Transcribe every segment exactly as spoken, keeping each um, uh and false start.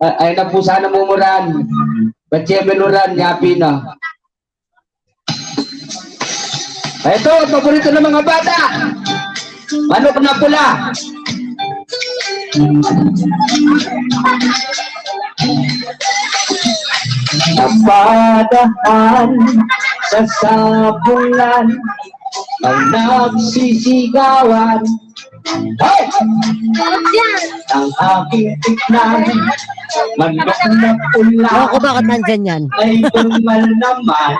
Ay, ay na po sana mumuran. Ba't siya minuran? Yapi na. Ito, paborito ng mga bata. Manok na pula. Napadahan sa sabungan, ang nagsisigawan. Hey! Ang aking tignan, manok na pula. Ewan ko bakit nandyan yan. Ay, normal naman.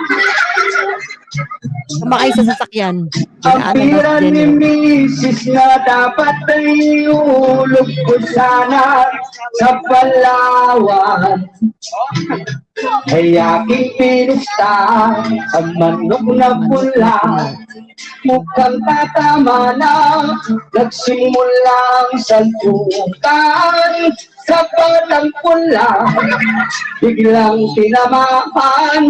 Sumakay sa sasakyan. Ang pira ni misis na dapat ay ulog ko sana sa Palawan. Ay aking pinusta ang manok na pula. Mukhang tatama na, nagsimulang salpukan sa batang pula. Biglang tinamaan,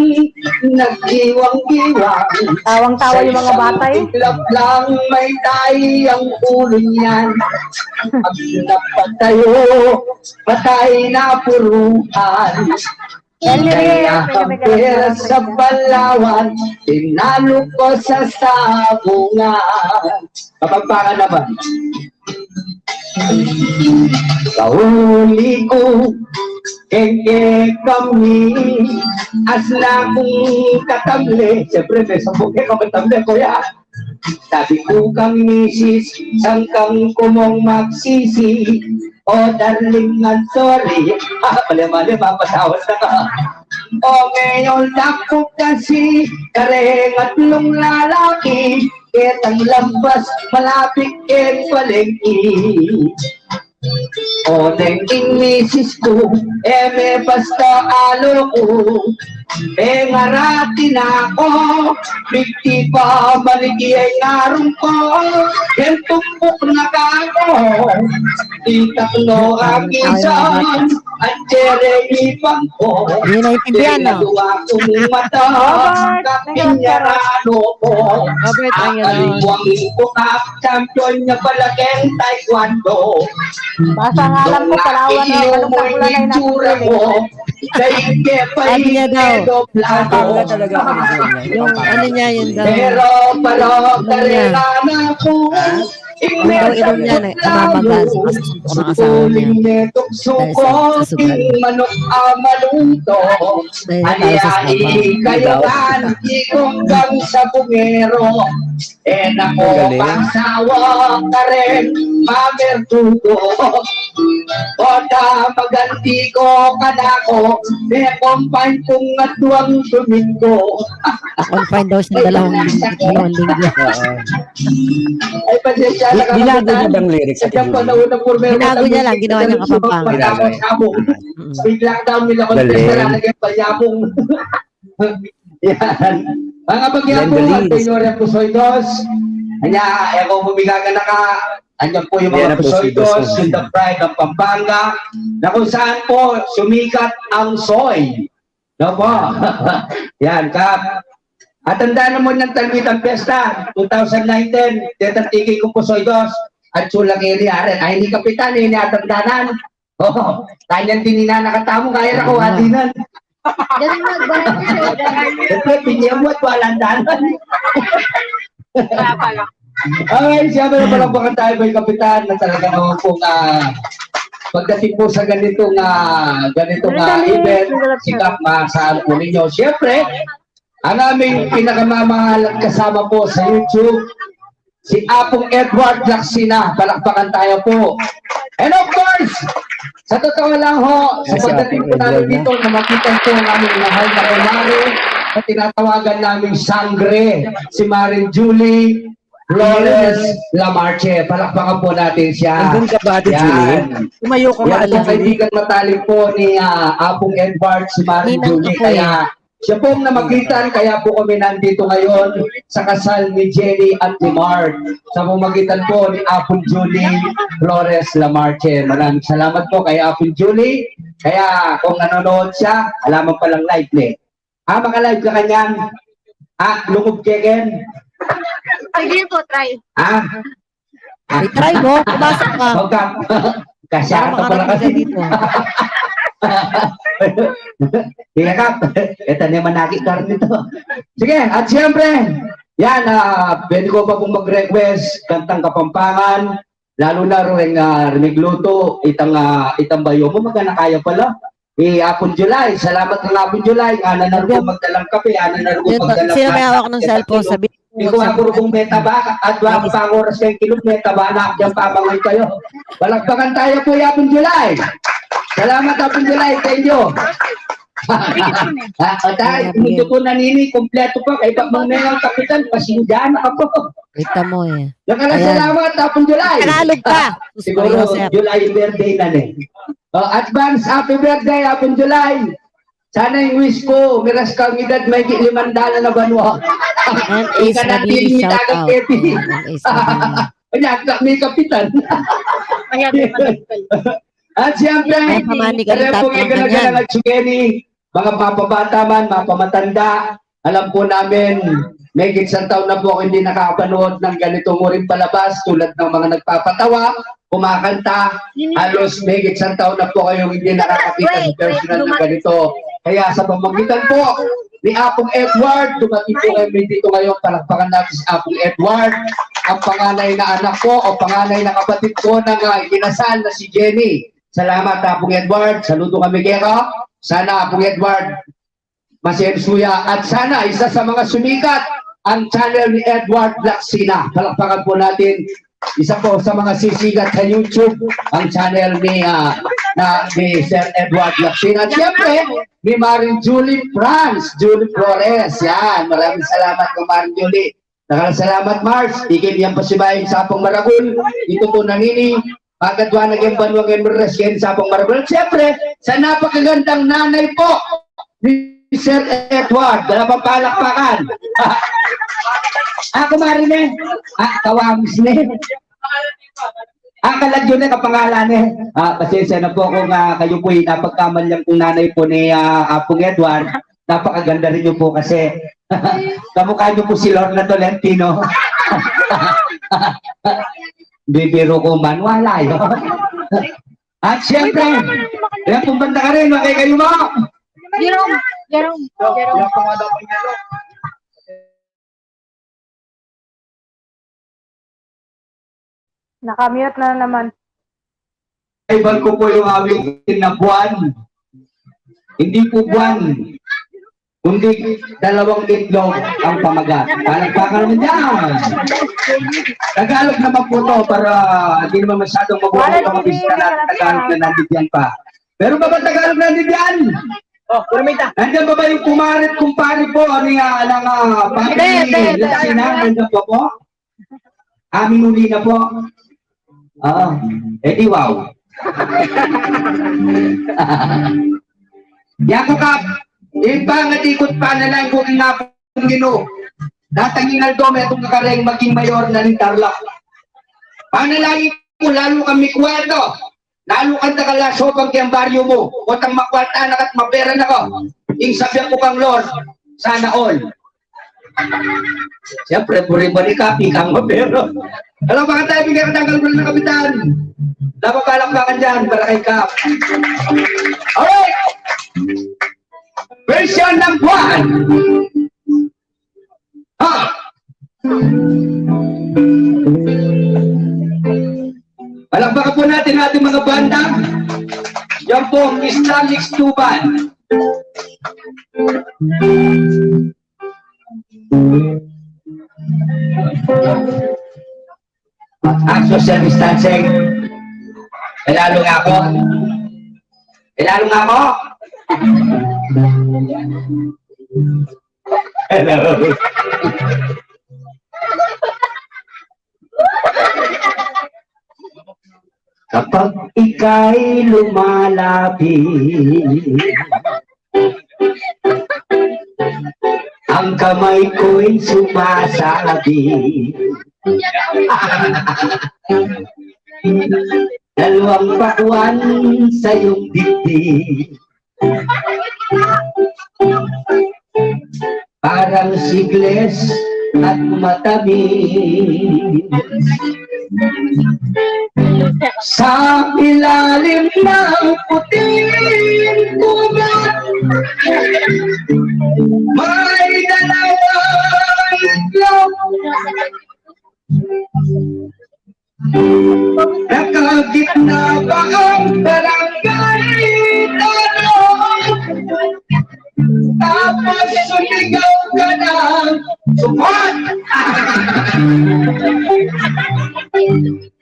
naggiwang-giwang. Tawang-tawa yung mga bata, eh. Sa isang iglap lang, may tahi ang ulo niyan. Pag napatayo, patay na puruhan. Kaya ang pera sa Palawan, tinalo ko sa sabungan. Kapampangan naman. Kahuli ku keng kekami, asna kung katamle. Siyempre, may sabung kekami tamle, kuya. Sabi ku kang misis, saan kang kumong magsisi? O darling, I'm sorry. Ah, mali-mali, mapatawad na ka. O ngayon, naku kasi, kareng atlung lalaki, ketang lambas, malapit keng palengke. O neng ing misis ku, e me basta alo ku, e ngarati na ku, migtipa maniki ay ngarung ku, ing tumpuk na kaku, itak no agisan, ang jereng ipang ku, Hindi naintindihan, no? Pinadua kung mata, Robert, kapinyarano ku, Robert, ang ganon. Akaliwang ku, champion niya pala keng taekwondo. Basta nga alam ko, Palawan, no? Manok na pula na yung itsura ko. Sabi niya daw, Pampanga talaga ang itsura niya. Yung ano niya, yun daw. Pero pala, ano niya? Karela na po. Ha? Yung daw ilong niya, na, namamaga sa kas-, sa mga asawa niya. Dahil sa, sa sugal. Manok, ah, maluto. Dahil tayo sa sugal. Kayo, ikong gang sa bungero. E na ko, ang galing. Pasawa ka rin, mamerdugo. Oda maganti ko, kanako, me-confine kung aduang Domingo. Na-confine daw siya dalawang linggo, dalawang linggo. Oo. Ay, pasensya na. Binago niya bang lyrics? Binago niya lang, ginawa niya Kapampangan. Binago niya. Mm. Biglang daw nila ko, galing. Talaga yung palyabong. Yan. Mga pagyapo, Glenn Belize. Antonio Repusoy dos. Anya, e ko bumigaga na ka. Anyan po yung mga Repusoy dos, yung The Pride of Pampanga, na kung saan po sumikat ang soy. No po? Yan, Kap. At tanda na mo ng Talwitang Pesta, two thousand nineteen, detang tiki ko Pusoy dos, at sulang iri, aren. Ay, ni Kapitan, ini atandanan. Oo, kanyan din inanakatamu, kaya na ko, adinan. Ganun magbahay ko, ganun. Siyempre, pinyemuat, walang danan. Kaya pala. Okay, siyempre, palakpakan tayo kay Kapitan na talaga naman pong, ah, pagdating po sa ganitong, ah, ganitong, ah, event, sikat, masasabi po ninyo. Siyempre, ang aming pinakamamahal at kasama po sa YouTube, si Apong Edward Lacsina. Palakpakan tayo po. And of course, sa totoo lang ho, sa pagdating po namin dito, na makita po ang aming mahal na kumare na tinatawagan naming sangre, si Maring Julie Flores Lamarche. Palakpakan po natin siya. Nandun ka ba, Ate Julie? Yan. Tumayo ka nga, Ate Julie. Yan po, kaibigan matalik po ni, ah, Apong Edward, si Maring Julie. Kaya siya pong namagitan, kaya po kami nandito ngayon sa kasal ni Jenny at ni Mark. Sa pamagitan po ni Apong Julie Flores Lamarche. Maraming salamat po kay Apong Julie. Kaya kung nanonood siya, alaman palang live ni. Ah, maka-live ka kanyan. Ah, lungub keken. Sige po, try. Ah, I-try mo, pumasok ka. Huwag ka. Kasya ka pala kasi. Para makarating ka dito. Iya ka, ita ne manaki karne to. Sige, at siyempre, yan, ah, pwede ko pa pong mag-request, kantang Kapampangan, lalo na ring, ah, rimigluto, itang, ah, itang bayo mu, magana kaya pala. Eh, Apong July, salamat kang Apong July, ngana na rin magdalang kape, ngana na rin magdalang sino may hawak ng cellphone? Sabi Ikaw ako rung may taba, at wala pa ang oras kayong kilog, may taba na akong pamangan kayo. Palakpakan tayo po, Apong July. Salamat, Apong July. Thank you. Ah, atay, kung ito po nanini, kompleto pa. Kay pag mga kapitan, pasensya na po. Kita mo eh. Nakala, salamat, Apong July. Tagalog pa. Siguro, July birthday na eh. Oh, advance happy birthday, Apong July. Sana ing wish ku, miras kang edad mahigit limang daan na banua. Ika na, shout out. Kanya, mi kapitan. At siyempre, kaya po, mga mapabata man, mapamatanda, alam po namin, mahigit isang taon na po ako hindi nakakapanood ng ganitong uring palabas tulad ng mga nagpapatawa, kumakanta. Halos mahigit isang taon na po kayong hindi nakakakita sa personal na ganito. Kaya sa pamamagitan po ni Apong Edward, dumating po kami dito ngayon. Palakpakan natin si Apong Edward, ang panganay na anak ko o panganay na kapatid ko ng, ah, kinasal na si Jenny. Salamat, Apong Edward. Saludo kami keka. Sana, Apong Edward, masensuya. At sana isa sa mga sumikat ang channel ni Edward Lacsina. Palakpakan po natin. Isa po sa mga sisikat sa YouTube ang channel ni, ah, na, ni Sir Edward Lacsina. At siyempre, ni Maring Julie Franz, Julie Flores. Yan. Maraming salamat kay Maring Julie. Dakal a salamat, Mars. Ikim yang pasibayu ing Sabang Maragul. Itu po nanini, pagkadwa na keng banua keng Mars keng Sabang Maragul. At siyempre, sa napakagandang nanay po ni Sir Edward, dala pang palakpakan. Aku, Marine. Ah, kawamis ne. Ah, kaladyo ne kapangalan eh. Ah, pasensya na po kung, ah, kayo po'y napagkamalian kung nanay po ni, ah, Apong Edward. Napakaganda rin niyo po kasi kamukha niyo po si Lorna Tolentino. Bibiro ko man, wala yun. At siyempre, yan pong banda ka rin, makikayo mo. Jerome, Jerome, Jerome. Naka-mute na naman. Iban ko po yung awitin na buwan. Hindi po buwan, kundi dalawang itlog ang pamagat. Palakpakan naman dyan. Tagalog naman po to para hindi naman masyadong mabuhay yung mga bisita natin Tagalog na nandito yan pa. Pero ba ba Tagalog nandito yan? Oh, Kurmita. Nandiyan ba ba yung kumare at kumpare po? Ano yan? Ang, ah, family? Hindi, hindi, hindi. Latina, nandiyan pa po? Aming uli na po. Oo. Eh di wow. Yaku kap, ipangatikut panalangin ku king Apung Ginu. Datang ing aldo metung ka kareng maging mayor na ning Tarlac. Panalangin ku lalu kang mikwarta. Lalu kang dakal a sobang keng baryu mu, potang makwarta na ka at mapera na ka. Ing sabian ku kang Lord, sana all. Siyempre, buri-buri ka, pikang mapera. Alam, baka tayo bigyan ka ng kalbal na kapitan. Napapalakpakan dyan, para kay Kap. Alright! Version ng buwan. Ha! Palakpakan po natin ating mga banda. Yan po ang Islamic Stuban. Ang social distancing. Ilalo nga ako. Ilalo nga ako. Hello. Kapag ika'y lumalapit, ang kamay ko'y sumasabi, dalawang pakwan sa iyong dibdib. Parang sigles at matamis. Sa ilalim ng puting kubo, Gitna pa ang barangay tanong. Tapos sumigaw ka ng support.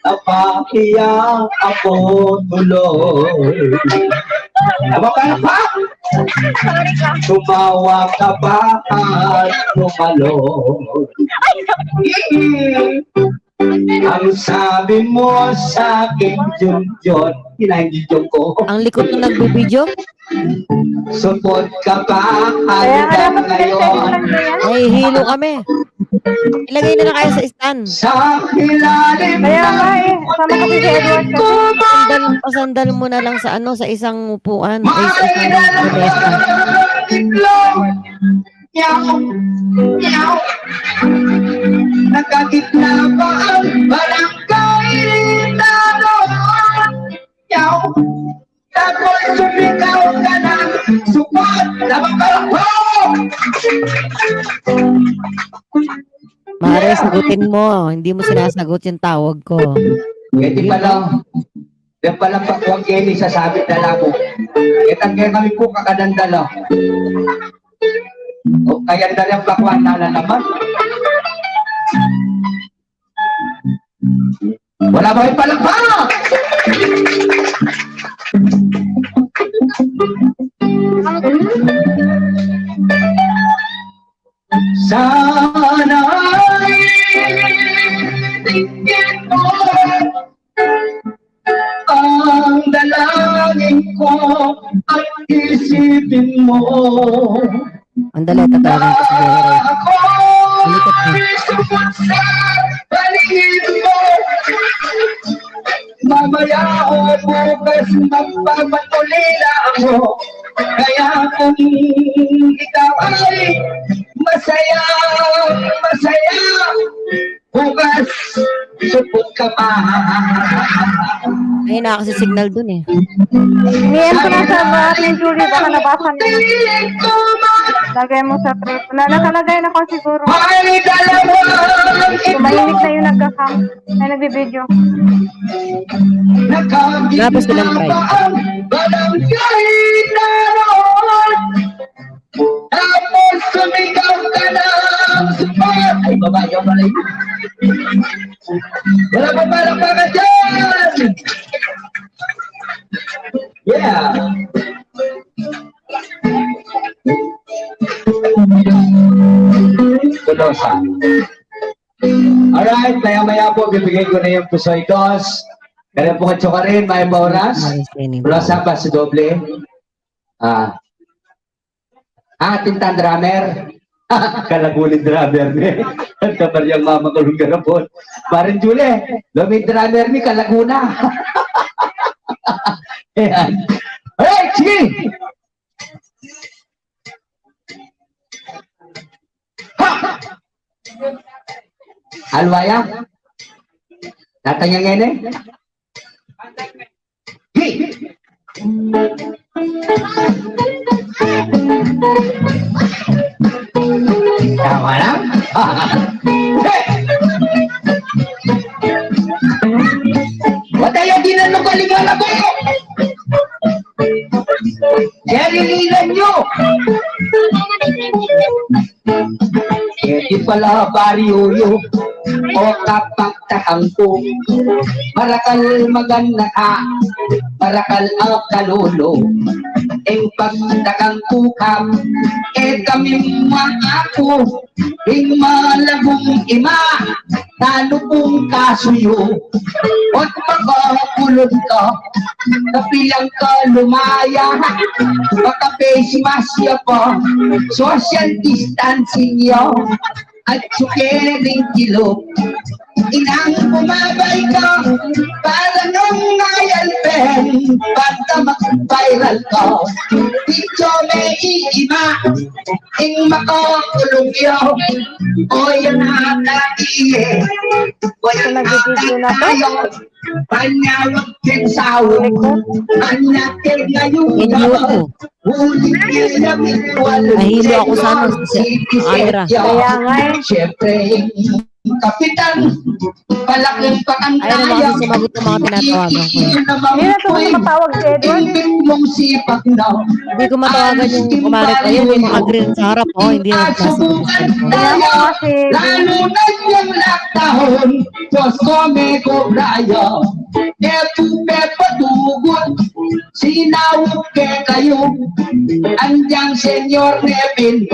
Napahiya ako tuloy. Tama ba, pa? Tumawa ka pa at tumalon. Ang sabi mo sa akin, Junjun, kinain Junjun ko. Ang likod ng nagbibideo. Support ka pa hanggang ngayon. Nahihilo kami. Ilagay na lang kayo sa stand. Sa ilalim ng... Kaya nga eh, sama kasi si Edward kasi. Sandal, pasandal mo na lang sa ano, sa isang upuan. Ay, sa isang lamesa. Meow, meow. Nakagitna pa ang barangay tanong. Meow. Tapos sumigaw ka ng support. Laban ka lang po! Mare, sagutin mo. Hindi mo sinasagot yung tawag ko. Pwede pala. Yan pala pa kuwang Kenny, sasabit na lang po. Kitang kaya kami po kakadandala. O kaya dala pa kuwang nala naman. Wala ba yung palakpak? Sana'y tingin mo ang dalangin ko at isipin mo. Ang dali, tatawagin ko siguro. Ako ay sumuksa sa paningin mo. Mamaya o bukas magpapatulila ako. Kaya kung ikaw ay masaya, masaya, bukas, supot ka pa. Ay, nakakasisignal dun eh. Iniyan ko na sa mga ni Julie, baka nabasa niya. Lagay mo sa trip. Wala, nakalagay na ko siguro. Tumahimik na yung nagkakam. Ay, nagbibideo. Tapos silang try. Tapos sumigaw ka ng support. Ay, babae ka pala yun. Wala pa palakpakan dyan. Yeah. Kulosa. Alright, maya-maya po, bibigay ko na yung pusoy dos. Kaya po nga tsukarin, may oras. Kulosa pa si doble. Ah. Atin tang drummer. Kalagunin drummer ni. Ang kabaryang mama ko nung garapon. Maring Julie, lumi drummer ni Kalaguna. Ayan. Hey, sige! Ha! Alwaya? Tatanya ngene? Tama na? Hey! Wataya di na nung kalinga na ko. Jerry Lilan nyo. E di pala baryo yu, o kapagtakan ku, marakal magana ka, marakal a kalulu. Ing pagtakan ku ka, e kami mu aku, ing malagung ima, tanu kung kasuyu, ot makakulun ka, kapilang ka lumaya, maka-face mask ya pa, social distancing ya, at suke ring kilub. Inang bumabay ka, para nung mayalpen, banta mag-viral ka. Picture me iima, ing makakulung ya, o yan ata iye. Ito, nagbi-video na to. Inyo ko. Nahilo ako sa ano, sa camera. Kaya nga eh. Kapitan, palakpakan tayo. Ayaw naman kasi sumagot ng mga tinatawagan ko. Hindi na to matawag si Edward, eh. Hindi ko matawagan yung kumare ko yun, yung mga green sa harap, oh, hindi na nagsasagot ng cellphone. Kaya nga kasi, lalo na yung lockdown, Diyos ko, may kobraya. Eto, pepatugon, sinawag ke kayo, andyang Senyor Nevin,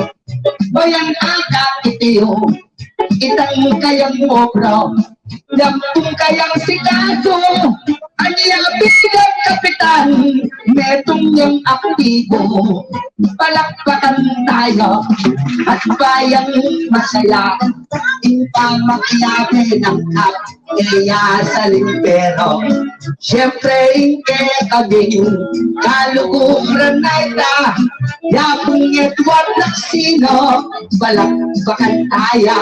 o yang akakitiyo. Itang kayang obra, yampung kayang sikaso, anya bilang kapitan, metung yang aktibo. Palakpakan tayo at bayang masaya, ing pamakiyabe ng kap iya sa limpero. Siyempre, ing kekaming kaluguran na ita, Yapung Edward Laksino, palakpakan taya.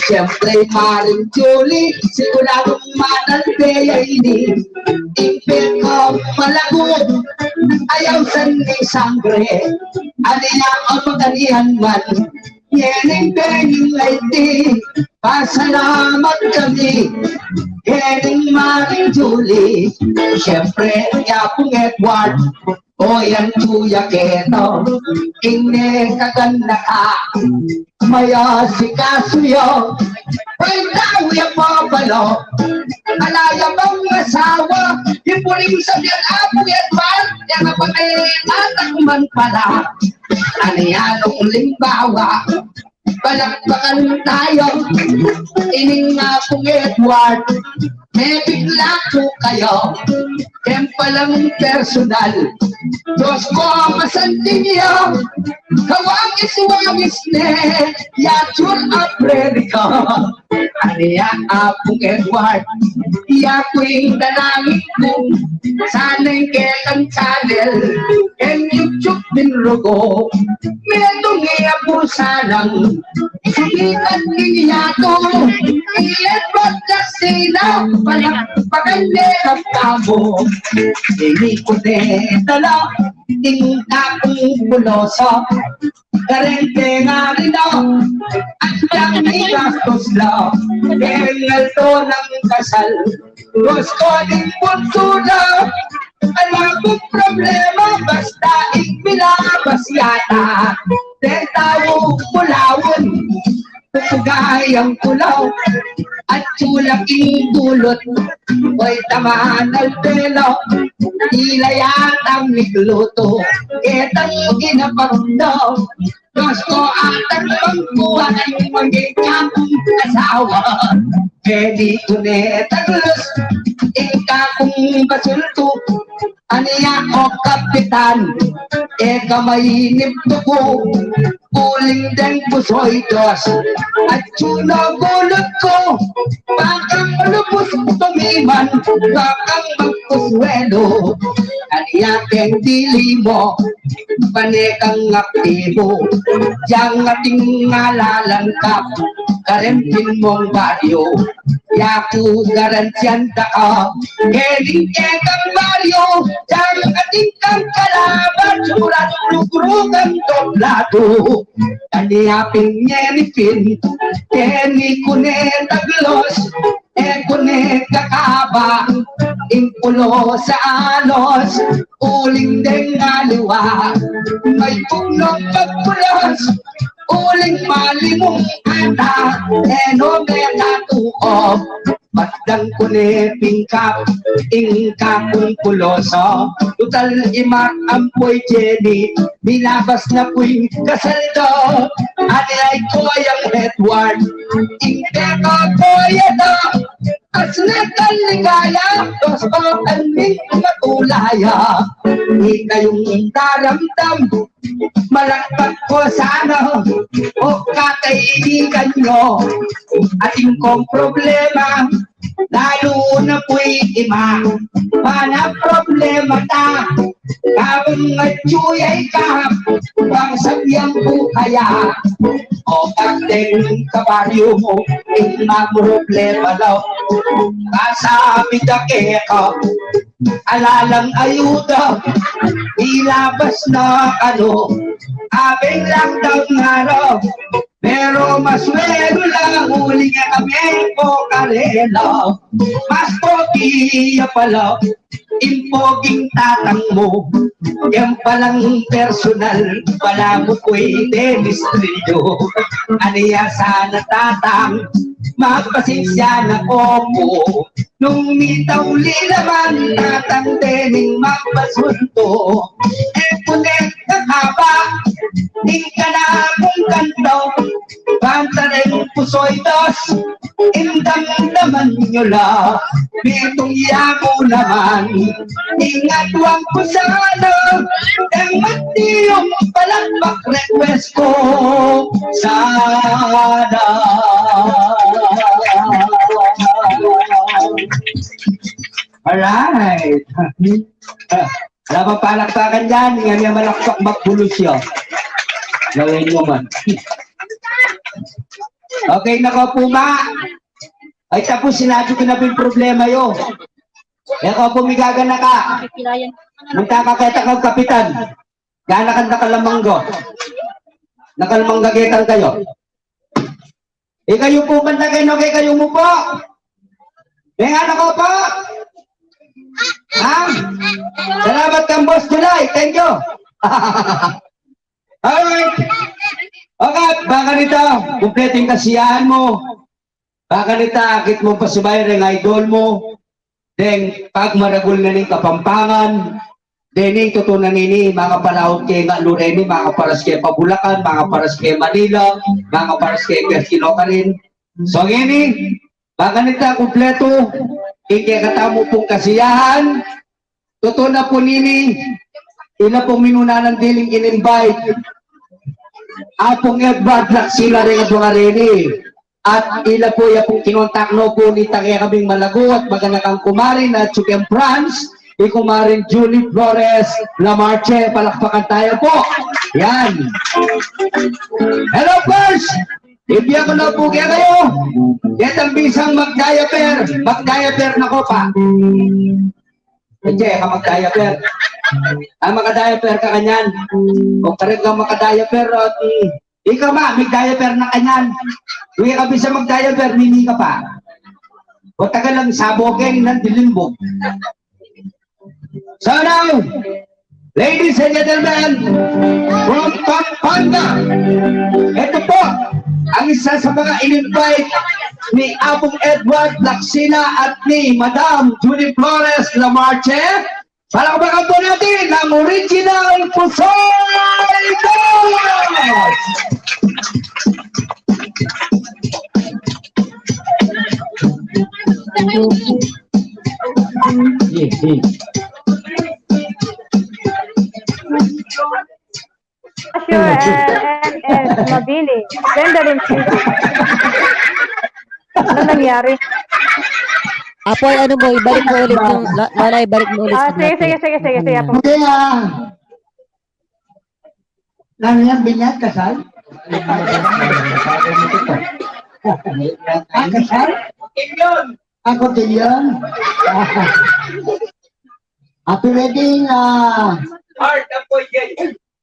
Siyempre, Maring Julie, siguradong manalbe ya ini. Ing pekong malago, ayaw san ning sangre. Ania o makanyan man, ngening penging laiti, pasalamat kami. Ngening Maring Julie, siyempre, Yapung Edward, o yan tuya keno, ing ne kaganaka, mayasikasu ya. Pagdaw ya pa pala, ala ya bang asawa, ipuling sa biyan Apu Edward, ya nga pamilya, tatakman pala. Anianong limbawa, palakpakan tayo. Ining Apung Edward, mebigla ku kayo. Keng palang personal, Diyos ko, masanting ya. Kawangis-wangis ne, yatur Amerika. Ania Apung Edward, ya kuing danangin ku, sana ing kekang channel, keng YouTube min rugo. Metung ya pu sanang sumikat ing yatu, i Edward Laksino, palakpakan ne tamu. Ini ku ne tala, ing Apung Puloso, kareng pengarin na, at yang igastos na, keng aldo nang kasal. Diyos ko, ning bunsu na, ala pung problema, basta ing milabas yata. Deng tau mulawan, pupugay ang kulaw, at sulak ing tulot, oy taman albelo, tila yatang mikluto, ketang ginapag na. Diyos ko, atang bang kuwa ing maging kapung asawa. Pwede ku ne taglos, ing kapung basultu, ania o kapitan, e ka mainip tuku, uling deng pusoy dos, at suno gulut ku, bakang lubus tumiman, bakang magpusuelo, ania keng dili mo, pane kang aktibo, yang ating alalangkap, kareng pin mong baryo, ya ku garantian da ka, kening kekang baryo, yang ating kang kalaban, surat lugrugang doblado. Ania pin ngeni pin, keni ku ne taglos, e ku ne kakaba, ing pulos a alos, uling deng aliwa, may pugnong pagpulos, uling malimung ata, e no me tatuo. Matdang ku ne pin kap, ing kapung Puloso, tutal imat ampoy Jenny, milabas na pu ing kasal do. Ania i Koyang Edward, ing peka Koya do, asne kang ligaya, dos o anming matulaya. Ikayung daramdam, malakpat ko sana, o kakaibigan nyo, atin kong problema, lalu na pu'y ima, pana problema ta, kabang atiu ya ikap, bang sabian ku kaya, o kang deng kabaryo mu, ing mamroblema law, kasabi da keka, ala lang ayuda, ilabas na kanu, abeng lang daw ngaro, Pero maswelu la, uling e kami po karela. Mas pogi ya pala ing poging tatang mu. Yan palang personal, balamu pu'y Dennis Trillo. Ania sana, tatang, magpasensya na ko po. Nung mitauli naman, tatang Dening magpasunto. E, kunek na kaba, ing kanakung kanto, banta rin puso'y dos, ing damdaman yu la, mitung yamu naman, ing adwang ku sana, deng matiyung palakpak request ku sana. Alright. Ala pang palakpakan diyan, ing aming malakpak magbulus ya. Gawin nyo man. Okay na ko po, ma. Ay, tapos sinabi ko na po ing problema yu. E ko po migaganaka. Munta ka keta kang kapitan. Ganakan na kalamanggo. Nakalamangga getan kayu. Ikayu po banta kenu, kekayu mu po. Mengan na ko po. Ha? Salamat kang Boss July. Thank you. Alright. Okay, baka nita, kumpletu ing kasiyahan mu. Baka nita, akit mung pasibayu reng idol mu. Deng pagmaragul na ning Kapampangan, dening tutu na nini, makapalaut ke Ngalu reni, makaparas ke pa Bulacan, makaparas ke Manila, makaparas ke Quezon karin. So, ngeni, baka nita kumpletu ing kekatamu pung kasiyahan, tutu na pu nini, ila pung minuna nang diling in-invite, Apung Edward Laksina reng adwa reni. At ila pu ya pung kinontak no pu nita kekaming malago at maganakang kumarin at Chukem France, i Kumarin Julie Flores Lamarche, palakpakan taya pu. Yan. Hello, first! Ibie ku na pu kekayu. Ketang bisang mag-diaper, mag-diaper na ko pa. Enge ka mag-diaper. Ah, maka-diaper ka kanyan. O, kareng ka maka-diaper, o, ti, ika ma, mag-diaper na kanyan. Uwi ka bisa mag-diaper, mimi ka pa. O, tagal lang sabo keng nang dilimbog. So now, ladies and gentlemen, from Pampanga, ito po ang isa sa mga in-invite ni Apung Edward Laksina at ni Madam Julie Flores Lamarche. Palakpakan po natin ang original Pusoy Dos! Sure, and, and, and mabili. Ganda rin siya. Ano nangyari? Apoy, ano mo, ibalik mo ulit yung, la-, Lola, ibalik mo ulit Ah, yung sige, natin. Sige, sige, sige, sige, Apo. Hindi, ah. Ano yan, binyag, kasal? Ah, kasal? Ako din yun. Happy wedding, ah,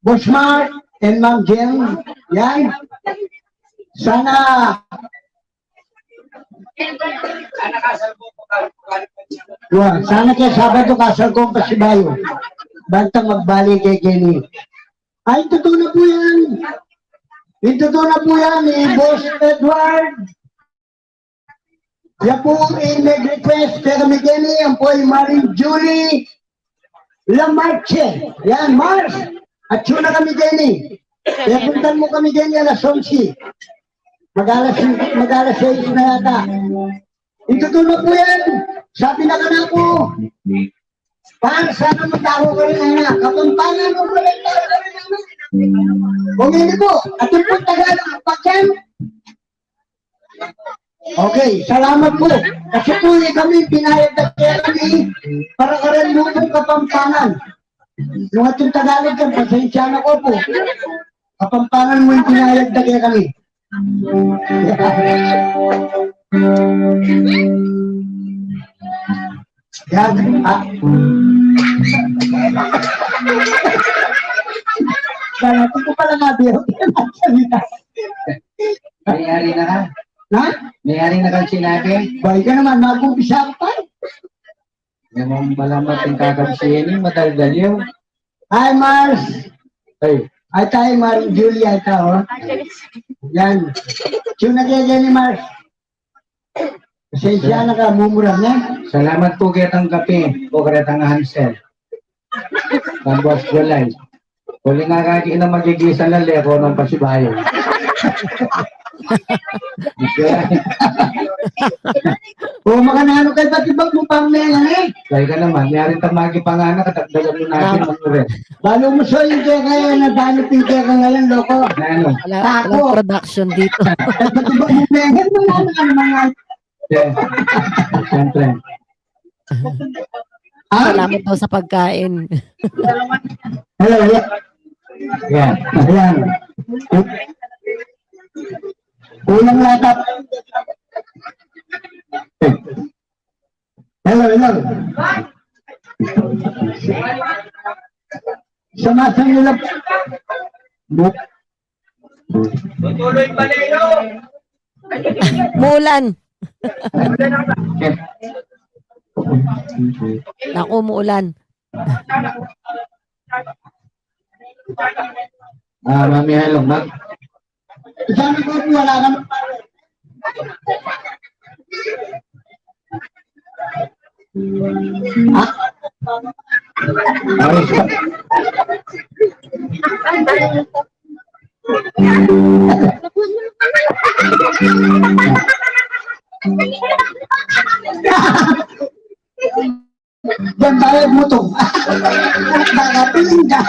Boss Mark and Ma'am Jen. Yan. Sana Wa, sana kaya Sabado kasal kung pasibayu. Banta magbalik kay Kenny. Ay, totoo na po yan. Yung totoo na po yan, eh, Boss Edward. Yan po, eh, nag-request kaya kami Kenny. Yan po, eh, Maring Julie. Lamarche. Yan, Mars. At yun na kami, Jenny. Kaya puntan mo kami, Jenny, alas onse. Mag-alas, mag-alas sais na yata. Itutulo po yan. Sabi na ka na po. Para sana magtago ka rin, anak. Kapampangan mo pa rin, anak. Kung hindi po, atin po Tagalog, pakyan. Okay, salamat po. Kasi po, eh, kami, pinayag na kaya kami para karan mo pong Kapampangan. Yung ating Tagalog yan, pasensya na ko po. Kapampangan mo yung pinayag na kaya kami. Yan, ah. Kaya ko pala nga, di ako salita. Mayari na ka. Ha? Mayari na kang sinabi? Bay ka naman, mag-umpisa ka pa. Yan ang malamat yung kakabsihan yung madaldal yun. Hi, Mars. Ay. Ay, tayo, Mars Julia, ito, oh. Yan. Tune na kayo ni Mars. Pasensya na ka, mumura na. Salamat po kaya tang kape, po kaya tang Hansel. Tambuas gulay. Uli nga kaki na magigisan na leko ng pasibayo. O, makananu kay pati bang mo pang na yan, eh? Kaya ka naman, yari ta magipanganak at agdagan mo natin Ah. Mag-uret. Balo mo, so, yung kaya kaya na dami ping kaya ka ngayon, loko. Na ano? Wala, Tako. Walang production dito. Ay, pati bang mo na yan? Wala na ka naman nga. Yeah. Siyempre. Ah? Salamat daw sa pagkain. Hello, hello. Yan. Ayan. Kulang yata. Hello, hello. Sa masang nila. Tutuloy pa, Leo. Muulan. Naku, muulan. Ah, Mami Halong, mag- Sabi ko, wala ka na. Ah? Ay, sa- Diyan tayo gutom. Nakapiling ka.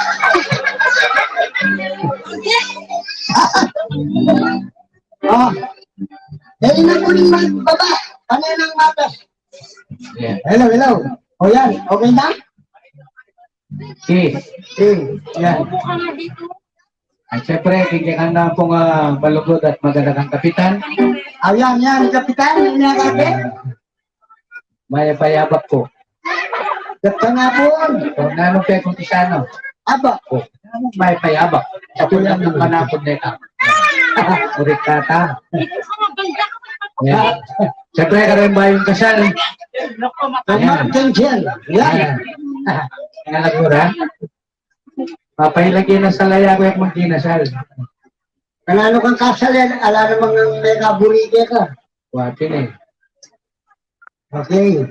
Oh. Dali na po rin magbaba. Ano yung matas? Yeah. Hello, hello. O yan, okay na? Si. Si. Yan. At syempre, bigyan ka na pong ah, malugod at magandang kapitan. Ah, yan, yan, kapitan, yan, kapitan. Mayap a yabak ku. Ganda nga po. O, nanung pekutisano? Abak. O, nanung mayap a yabak? Sa kulang ng manapod na ito. Ulit tata. Yan. Siyempre, karin ba yung kasal? Ayan. Ayan. Ang alagura. Papailagyan na sa laya ko yung magkinasal. Kanano kang kasal yan? Ala namang may kaburike ka. Watin eh. Okay.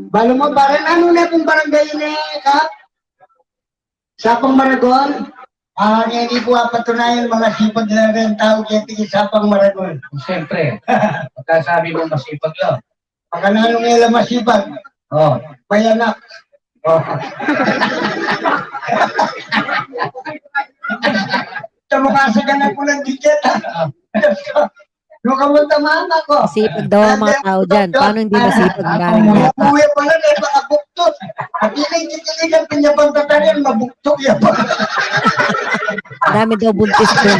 Balo mo, pare, ano na pong barangay ini, Kap? Sapang Maragon? Ah, hindi po apatunayan, mga sipag na rin tao, kaya tingin Sapang Maragon. Siyempre, pagkasabi mo masipag lang. Pagkanano nga ila masipag? Oh. Mayanak. Oh. Tamo kasi ka na pulang dikit, ah. Nung kamunta mama ko. Masipag daw ang mga tao dyan. Paano hindi masipag? Maraming bata. Kuya pala, may mga buktot. At ining titiligan, pinyabang tatarian, mabuktot yan. Marami daw buntis dun.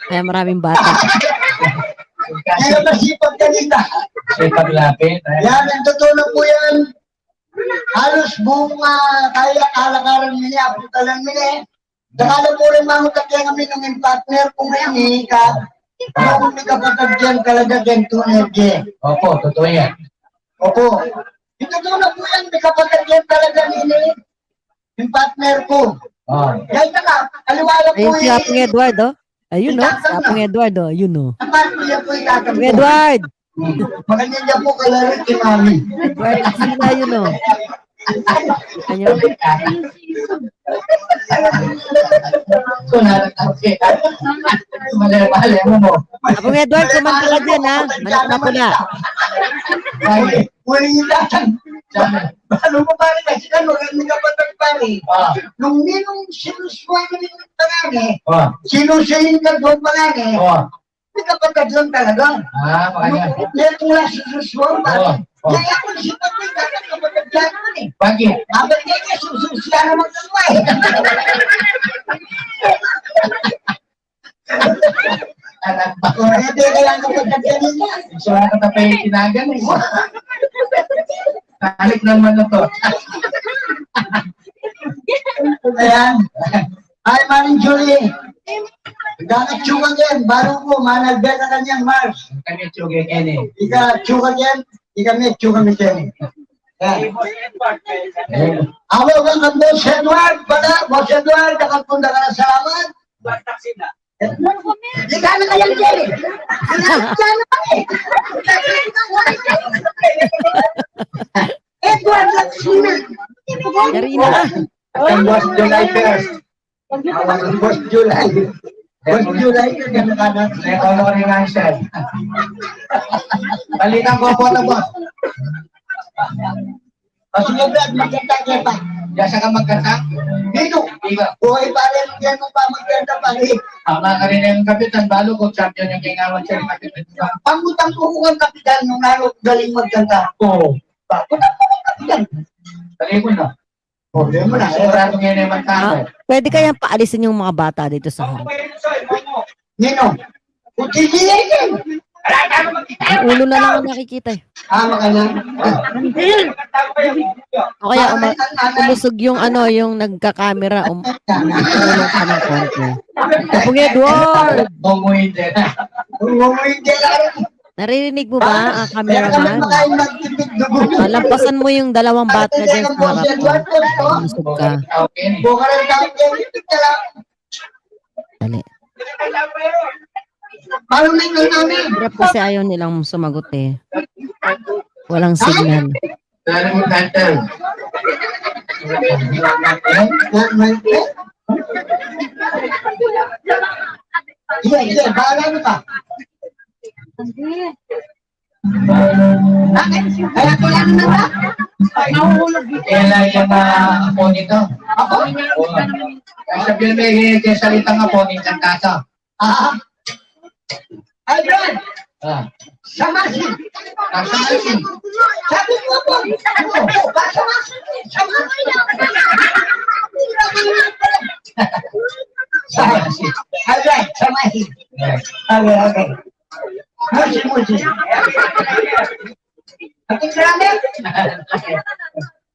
Kaya maraming bata. Kaya masipag kanina. Sipag lapit, eh. Yan, ang totoo na po yan. Halos buong ah, kaya kalakaran mi ni, apuntalan mi ni. Saka na po rin mga katiyan kami nung yung partner ko ngayon eh, ka, nung may kapatid yan talaga, ganito na yan. Opo, totoo yan. Opo. Ito doon na po yan, may kapatid yan talaga, nini. Yung partner ko. Ah. Yan na nga, aliwala po Ayun si eh. Apong Edward, oh. Ayun, oh. Itatang Si Apong na. Edward, oh. Ayun, oh. Ang partner po, itatang Apong po. Edward! Hmm. Maganda niya po, kalaro si Mami. Edward, sino yun, oh? Ayun. Mali, mali mo mo. Apong Edward, kumanta ka dyan, ha? Manok na pula. Ay, Uling itatan. Ano mo, pare, kasi kan, magandang kapatid, pare. Ah. Nung ninong sinuswa na yung tangani, Ah. sinusuyin ka doon tangani, Ah. may kapatid lang talaga. Ah, makanya. Nung, nung wala sinuswa, pare. Ah. Ah. Kaya ako, sipag ko, yung kapatid lang yun eh. Bakit? Abang niya, sinususiya naman ako eh. Anak ba? Kung hindi ka lang kapatid kanina. Gusto nga ka tapay tinagan eh. Balik naman na to. Ayan. Hi, Maring Julie. Gana tsuka ken, baru ku, manalbe ka kanyang Mars. Kami tsuka ken e. Ika tsuka ken, ika me tsuka mi ken e. Yan. Awa ka kan Boss Edward, pala, Boss Edward, dakal pung dakal a salamat. Ika na kayang ken e. Ika na kayang ken e. Edward, Laksmina. Dari na. Kan Boss July first. Boss July. Boss July, kan anak. May honor ni Ansel. Balikan ko po na, boss. O, sige, Brad, magkanta ka pa. Diyan sa ka magkanta? Dito. Diba? Buhay pa rin, diyan mo pa magkanta pa rin. Tama ka rin yung kapitan, balo ko, champion yung kailangan sa kapitan. Pangutang ko kung kapitan, nung ano, galing magkanta. Oo. Pangutang ko kung kapitan. Galing mo na. Problema na. Sigurado ngayon naman tayo. Ah, pwede kayang paalisin yung mga bata dito sa harap? Nino? Kutsilyo yan. Ang ulo na lang ang nakikita eh. Ah, makanan. O kaya uma- umusog yung ano, yung nagka-camera, um, umulong ka ng konti. Kapag Edward! Bumuhin din. Bumuhin din. Naririnig mo ba, ah, cameraman? Ah, lampasan mo yung dalawang bata dyan sa harap mo. Busog ka. Dali. Hirap kasi ayaw nilang sumagot eh. Walang signal. Iya, iya, bahala na ka. Kaya ko lang na ba? Kaya lang yung, ah, apo nito. Apo? Oo. Kaya sabihin mo, eh, kaya salitang apo, ni Kantasa. Ah? Ay, Brad! Ah. Sa Masin. Ah, sa Masin. Sabi mo po. Sa Masin. Sa Masin. Sa Masin. Ay, Brad, sa Masin. Ah. Okay, okay. Musi, musi. Ating grabe.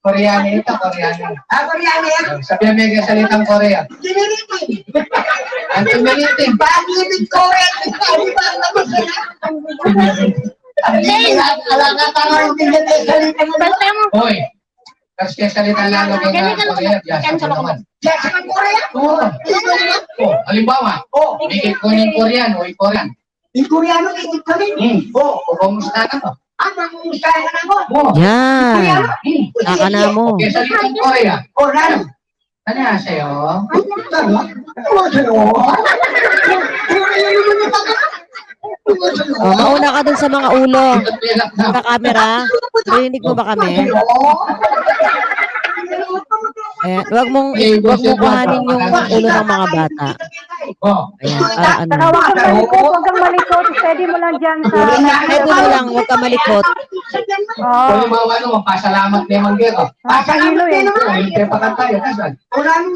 Koreano ito, Koreano. Ah, Koreano yan? Sabihan mo yung salitang Korea. Kimiriting. Ang kimiriting. Bakit Korea? Ano ba ang tapos na? Ala ka, tama yung pinatay salita mo. Hoy, tapos kaya salita lang, okay na, Korea, biasa ko naman. Biasa ka Korea? Oo. Oh, halimbawa, oh, may kukunin Korean, o Korean. Yung Koreano, ikit kami. Hmm. Oh. O, kumusta na mo? Ah, kumusta ka na mo? Oh. Yan. Koreano. Hmm. Saka na mo. Okay, sa litang Korea. Oh, nanu? Ano nga sa'yo? Ano nga sa'yo? Oh, mauna ka dun sa mga ulo. Sa camera. Narinig mo ba kami? Eh, wag mong, wag mong kuhanin yung ulo ng mga bata. Oh. Ayan, para ano. Saka huwag kang malikot, huwag kang malikot. Steady mo lang dyan sa... Steady mo lang, huwag kang malikot. Oh. Halimbawa, ano, pasalamat naman dito. Pasalamat naman. Ay, kaya pa tayo, kasan?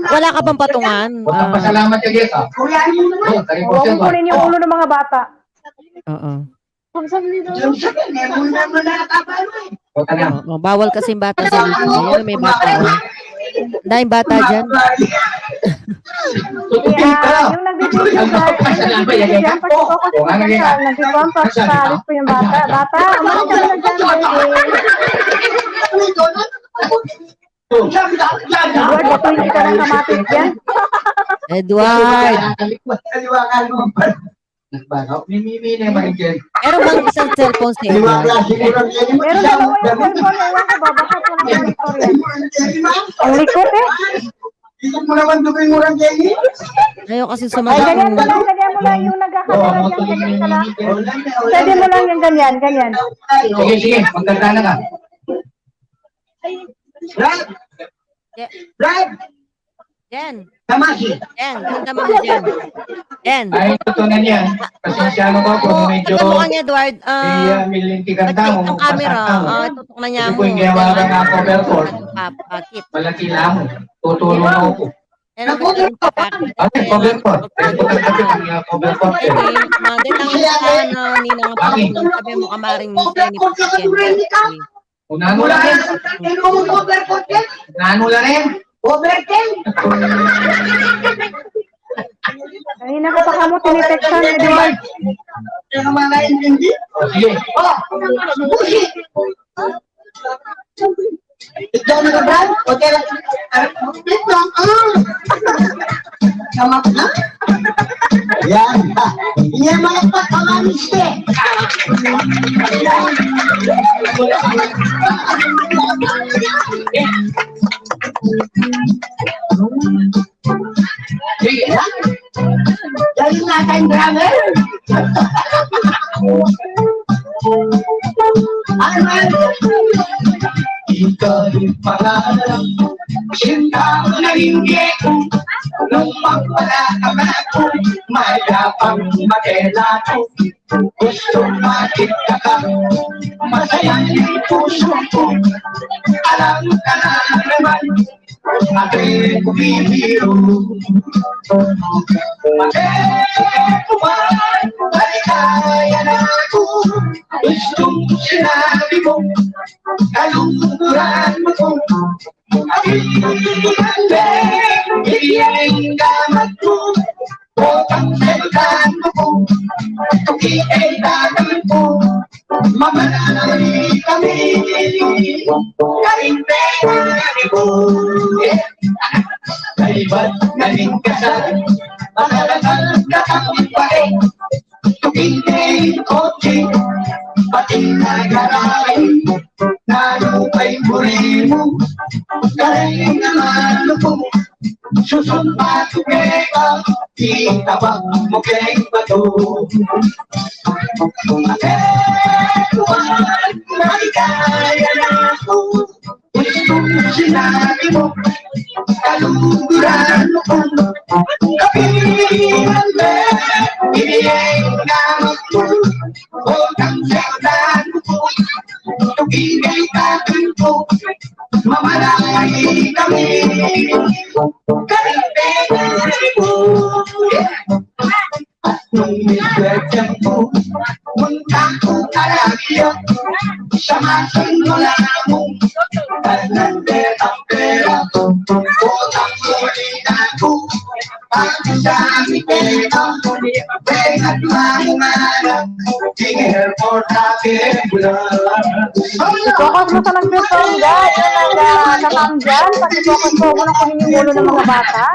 Wala ka pang patungan. Huwag kang pasalamat ka dito. Oh, tayo po. Huwag mong kunin yung ulo ng mga bata. Oo. Diyan sa kanya, muna mo na kapalo eh. Huwag ka na. Oo, bawal kasi yung bata sa dito. Ayan, may bata, oh. Dahil bata dyan. Kaya, yung nagbibideo ka, yung nagbibideo dyan, pag-focus mo dyan, nagbibuang pa sa alis ko yung bata. Bata, umalis ka na dyan, baby. Edward, batuin kita ng kamatis dyan. Edward. Nagbagaw. Mimimi naman dyan. Meron bang isang cellphone sa inyo? Meron dalawa yung cellphone, ewan ko ba, baka po naman istorya. Ang likot eh. Ayaw kasi sumagot. Ay, ganyan mo lang, ganyan mo lang yung nagkakatawa dyan, ganyan ka lang. Pwede mo lang yung ganyan, ganyan. Sige, sige, magkanta na ka. Brad! Ye- Brad! Jen. Tamasi. Jen, kanta mo na, Jen. Jen. Ay, tutunan yan. Pasensya na po kung medyo... Tutukan mo kanya, Edward. Ah, milintikan ba't tamo, yung camera? Pasensya na. Ah, tutukan niya mo. Hindi po yung ginawa ka na cover po. Papakit. Malaki lang. Tutulong ako po. Yan ang gusto kong papakit. Ay, cover po. Ay, cover po. Hindi, mga gatang sa ano, ninang ang pangatong sabi mo, kamaring ni Jenny Pasquel. Unanu la rin? Unanu la rin? Overtime! Kanina ko pa kamo tinitekstan, eh, di ba? Ikaw na, Brad? O, tela. Ito, ah. Samak na? Yan. Hindi malagpak ka, Mami Ste. Sige na. Galing na tayong drummer. Ano? Ika'y pangarap, sinta mo na hindi ko. Nung magpalakad ako, mayapang makilala ko. Gusto makita ka, masaya yung puso ko. Alam ka na naman, ate ko bibiro. Ate ko ba, maligaya na ako. Gustong sinabi ko, kalungkuran mo ko. Ate, ate, ibigay ang gamat mo. Botang setan mo ko. Tukikay tagan ko. Mamalay kami. Kalimpe na ni ko. Kaibat na rin ka sa makalakal ka sa pare. Tukikay kotse. Pati na garay. Nanu pa'y buri mu? Garay naman mu. Susumpa ku keka, itabak mu keng batu. Ate ku ba, maligaya na aku. Gustong sinabi mo, kalungkuran mo. Kapilan na, ibigay ang gamat mo. Botang setan mo. Tukikay tagan ko. Mamalay kami. Kami pegari mo. Nung nagdadyan ko, munta ko karamihan. Sa masang wala mo. Tanang detang pera. Botang mo rin ako. Focus mo sa nagpipirongga, yun ang, ah, kakamdyan. Paki-focus po muna kung yung ulo ng mga bata.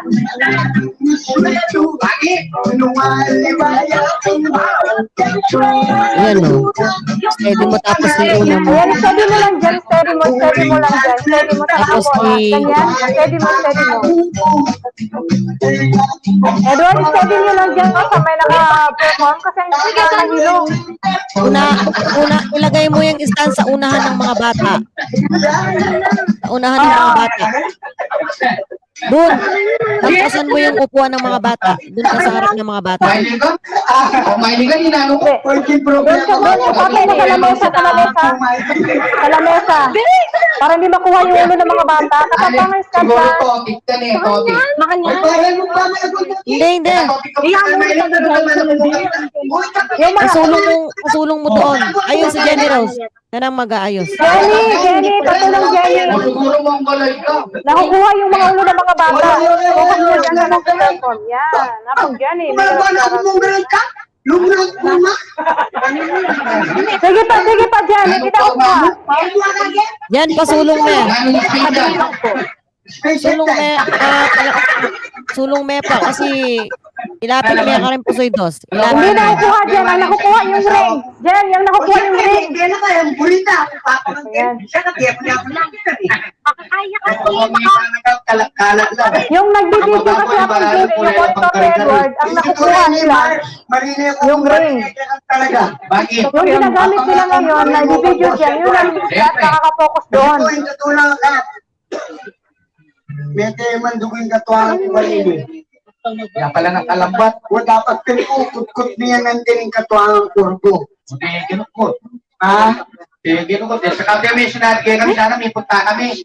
Ayan, o. Steady mo, tapos yung una mo. Ayan, steady mo lang dyan, steady mo, steady mo lang dyan, steady mo sa. Tapos ako, ah, i- ganyan, steady mo, steady mo. Edward, steady nyo lang dyan, o, sa may naka-perform kasi hindi ka mahilo. Una, una, ilagay mo yung stand sa unahan ng mga bata. Sa unahan ng mga bata. Dun, lagpasan mo yung upuan ng mga bata. Dun ka sa harap ng mga bata. Mahiling ka? Ah, mahiling ka, inano ko. Hindi. Doon ka, doon ka, patay na sa lamesa, sa lamesa. Sa lamesa. Para hindi makuha yung ulo ng mga bata. Katapangan. Siguro topic yan eh, topic. Mahal niya. Hindi, hindi. Iyan mo yung pagkakas. Yung mga pasulong mo, pasulong mo doon. Ayun, si Jenny Rose. Yan ang mag-aayos. Jenny, Jenny, patulong, Jenny. Siguro mong balay ka. Nakukuha yung mga ulo ng mga bata. Focus mo dyan sa nagpe-perform. Yan. Napag Jenny. May mga bata akong mong grade ka? Sige pa, sige pa, Jan. Hindi na ako pa. Yan, pasulong me. Sulong me, ah, pala-, sulong me pa kasi ilapit me karin pusoy dos. Ilapit. Hindi na nakukuha, Jan. Ang nakukuha yung ring. Jan, yung nakukuha yung ring. Yan. Yung nagbibideo kasi ako ng J P, yung monitor ni Edward, ang nakukuha nila, yung ring. Yung ginagamit nila ngayon, nagbibideo siya, yun ang nakaka-focus doon. Mete man duguin katuang kumain. Ya pala nakalambat. Wa dapat ken kukutkut niya nandin katuang kurbo. Oke, ginukut. Ha? Oke, ginukut. Sa kami, sinabi kami sana, may punta kami.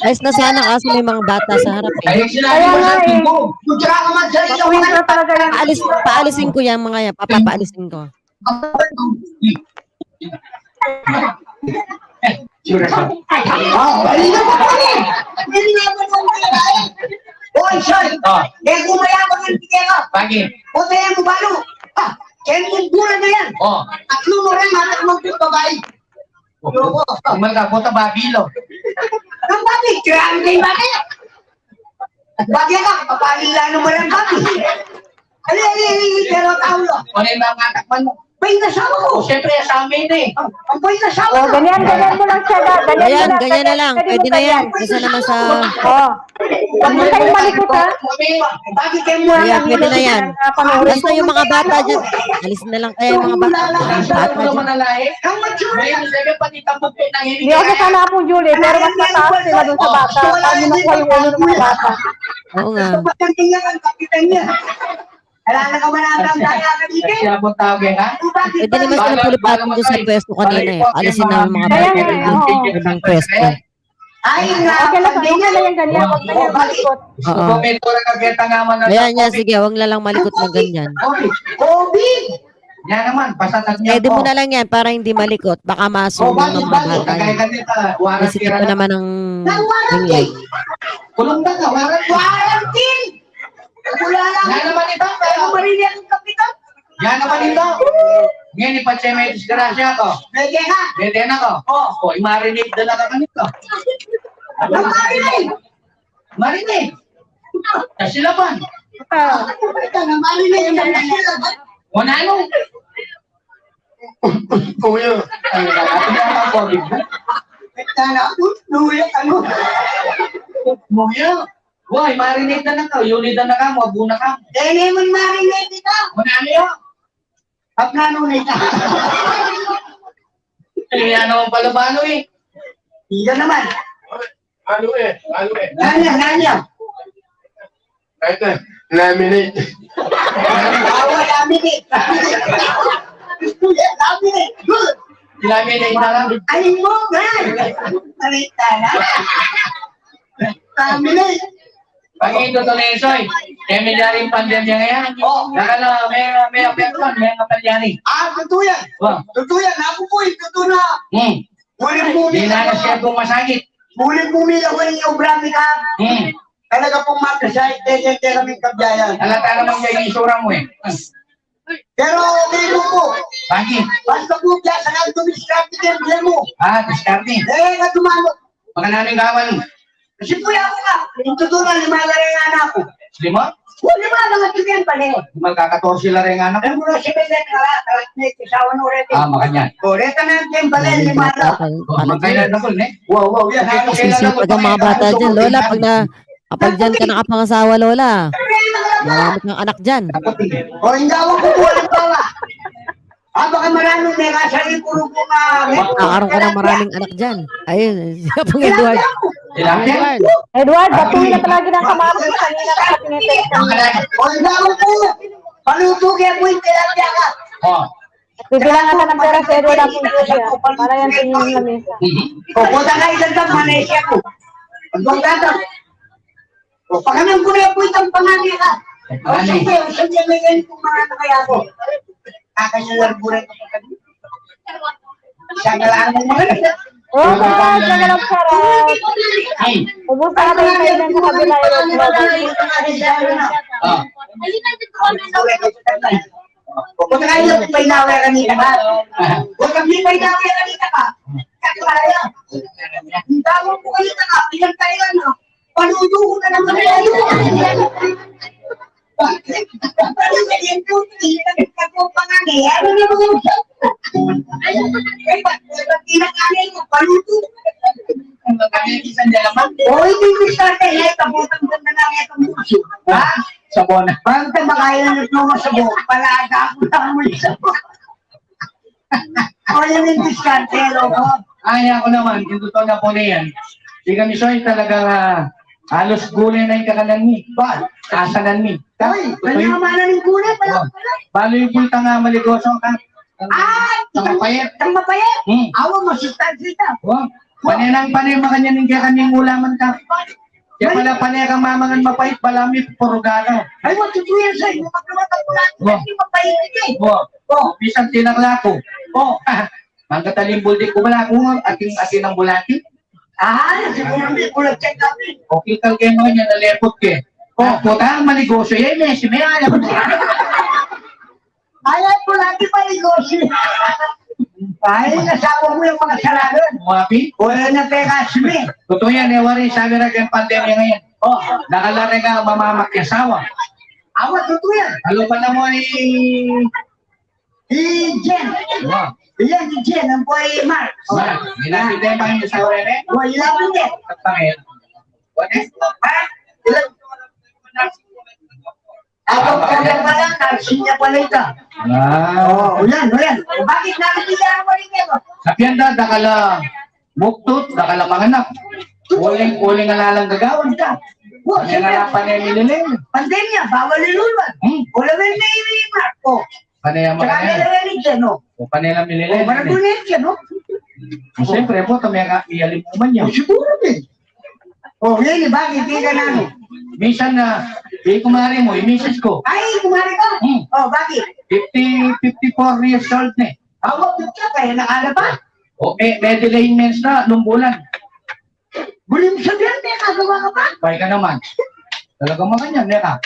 Ayos na sana kasi may mga bata sa harap eh. Kaya nga eh. Makulit na talaga yan. Paalis, paalisin ko yang mga yan. Papaalisin ko. Ah, bali na pa pare. Bali na pa pare. Oy, Sol. Ah. E, kumayabang ang tingin ka. Bakit? O, tayo mo balo. Ah, kaya mo gura na yan. Oh. Tatlo mo rin, anak mo yung babae. Loko. Ang mga bota, babilo. Ang babi, kaya ang kay babi. Babi ka, papalila naman ang babi. Ali, ali, ali, pero taulo. Ano yung mga anak mo? Bay, nasawa ko. O, siyempre, sa amin eh. Ang bay, nasawa ko. O, ganyan, ganyan mo lang siya, da. Ganyan mo Ayan, lang, ganyan na ganyan. lang. Pwede Pwede mo na yan. ganyan. Kaysa naman sa Oh. Huwag mo tayong malikot, ha? Bakit kayo mura Ayan, lang pwede na yan. na panoorin? Basta yung mga bata dyan, alisin na lang kaya yung mga bata. Mga bata dyan. Ang mature na. Hindi ako sana po, Julie, pero mas mataas sila dun sa bata. Paano makuha yung ulo ng mga bata? Oo nga. Ang kapitan niya. Ala na ka man ang tanda ka dito. Kasi abot tawag eh, ha? Pwede naman sila pulipatan doon sa pwesto kanina eh. Alisin na yung mga bata ng ibang pwesto. Ay, nga, okay lang, okay lang yan, ganyan. Huwag na yan malikot. Oo. Ayan, yan, sige, huwag na lang malikot ng ganyan. Covid! Yan naman, basta tag niya. Pwede mo na lang yan para hindi malikot. Baka masunog ng mga bata yan. Kasi ito naman ang nangyay. Kulong na ka, warranty. Warranty! Wala lang. Yan naman ito, pero marinig ang kapitan. Yan naman ito. Ngayon, ipatse may disgrasya ko. Pwede na. Pwede na ko. Oh. Oh, i-marinate na lang ako nito. Ang marinate. Marinate. Kasilaban. Ah. Ito na, marinate na kasilaban. O, nanu? Kuya. Ano na, ano na, COVID na? Ito na, kuya, ano? Kuya. Uy, marinate na na ka. Yuli na na ka, mabu na ka. Dahil naman marinate ito. Manalo yun. At nanu na ito? Kaya naman pala, paano eh? Iya naman. Ano eh? Ano eh? Nanya, nanya. Ito, laminate. Awa, laminate. Gusto niya, laminate. Good. Laminate na lang. Ay, mo, man. Salita na. Laminate. Pangin ko to, Nesoy. Kaya may diyaring pandemya ngayon. Oh. Nakala, may, may apektuhan, may kapalyari. Ah, totoo yan. Oh. Totoo yan. Ako po, eh, totoo na. Hmm. Buling bumila. Di na na siya pumasagit. Buling bumila ko yung obra mi ka. Hmm. Talaga pong makasahit, kaya, kaya kami kabiyayan. Halata naman kaya yung isura mo eh. Pero, di mo po. Bakit? Basta po, biya sa nga, dumiskarte din, biya mo. Ah, diskarte. Eh, nga dumalo. Baka namin gawan. Kasi po, yan ko nga. Yung totoo na, lima na rin nga na ako. Lima? O, lima na nga, tigyan pa rin. Magkakatorsi la rin nga na. Ang muna si Belen, kala, kala, may kisawa no, rete. Ah, makanyan. O, reta na yung bale, lima na. Magkaya na po, ne? Wow, wow, yan. Kasi sisipag ang mga bata dyan, Lola, pag na, kapag dyan ka nakapangasawa, Lola. Marami kang anak dyan. O, hindi ako kukuha ng bawa. Ah, baka marami may kasali, puro po nga, may kakaroon ka ng maraming anak dyan. Ayun, siya pong Edward. Tilapia? Edward, batuin na talaga ng kamabot kanina ka tinitest kami. O, hindi ako po. Paluto kaya po yung tilapia ka. O. Bibilangan ka ng pera si Edward ang pulso siya. Para yan tingin yung lamesa. O, punta ka isang tang Malaysia ko. Ang bang tata. O, pakanan ko na po itang pangani ka. O, sige, o, sige, may ganito mga ano kaya ko. Kakanya largura ko pa kami. Siya na lang mo. O, sarap, sarap, sarap. Ubus na tayo kayo ng sa kabila. Ah. Huwag na kayo, painawa kanina ka. Huwag kami painawa kanina ka. Kakaya. Ang tawag ko kanina ka, pinagtayo na. Paluto ko na naman kayo. Paluto ko na naman kayo. Ano na naman? Ay, ba't, ba't pinakain mo? Paluto. Ang kami isang dalaman. O, hindi ko sa atin. Ay, kabutan ko na lang itong puso. Ha? Sabon. Parang tamakailan yung mga sabon. Palaga ko lang mo yung sabon. O, yan yung diskarte, loko. Ay, ako naman, yung totoo na po na yan. Di kami soy talaga, ah, halos gulay na yung kakanan mi. Ba? Asanan mi. Uy, totoo yun. Kanya ka mana ng gulay, pala, pala. Balo yung bulta nga maligoso ka. Ah, tang mapayat. Tang mapayat? Hmm. Awa, masustansya ita. Wa. Panenang panema kanya ning kaya kanyang ulaman ka. Kaya pala, panekang mamangan mapait, bala mi purugada. Ay, wa, tutu yan, sir. Yung magkawat ang bulati, wa, kasi mapait ito eh. Wa. O. Bisan tinakla ko. O. Ang katalimbul di ko bala ko, ating, ating ang bulati. Ah, siguro may bulat check natin. Okay, kalkeno niya, nalepot ke. O. Ah, puta, ang manegosyo yan eh, si Mea, alam mo. Ay, ay, wala, di pa negosyo. Ay, nasawa mo yung mga saralan. Wapi? Wala na pera, sumi. Totoo yan, eh, wari, sabi na kayong pandemya ngayon. O. Nakalari ka, mamamakyasawa. Awa, totoo yan. Alo pa na mo ni... Hi Jen. Wa. Iyan, hi Jen, ang boy Mark. Wa. Minapit tayo pa yung asawa rin, eh? Wa, ilapit eh. At pangit. Wa, eh? Ha? Ilan? Abang kaya pala, tarsinya pala ito. Ah. O, ulan, ulan. Bakit nakikita mo rin yan? Sabihan na, dakal a mukdut, dakal a manganak. Uling, uling alalang gagawan ka. Wa, siyempre. Kaya nga, pane mililin. Pandemya, bawal iluluan. Hmm. Wala may may may marko. Pane ang mga yan. Saka na lang yan, no? O, pane lang mililin. O, maragul na yan, no? Siyempre po, tama nga, iyalim mo man yan. O, siguro din. O, ngayon, bakit? Di ka namin. Minsan na, di kumare mo, yung misis ko. Ay, kumare ko? Hmm. O, bakit? Fifty, fifty-four years old na eh. Awa, fifty, kaya nakala pa? O, may, may delay mens na, nung bulan. Buli mo sabihin, may nagawa ka pa? Bay ka naman. Talagang mga yan, meron.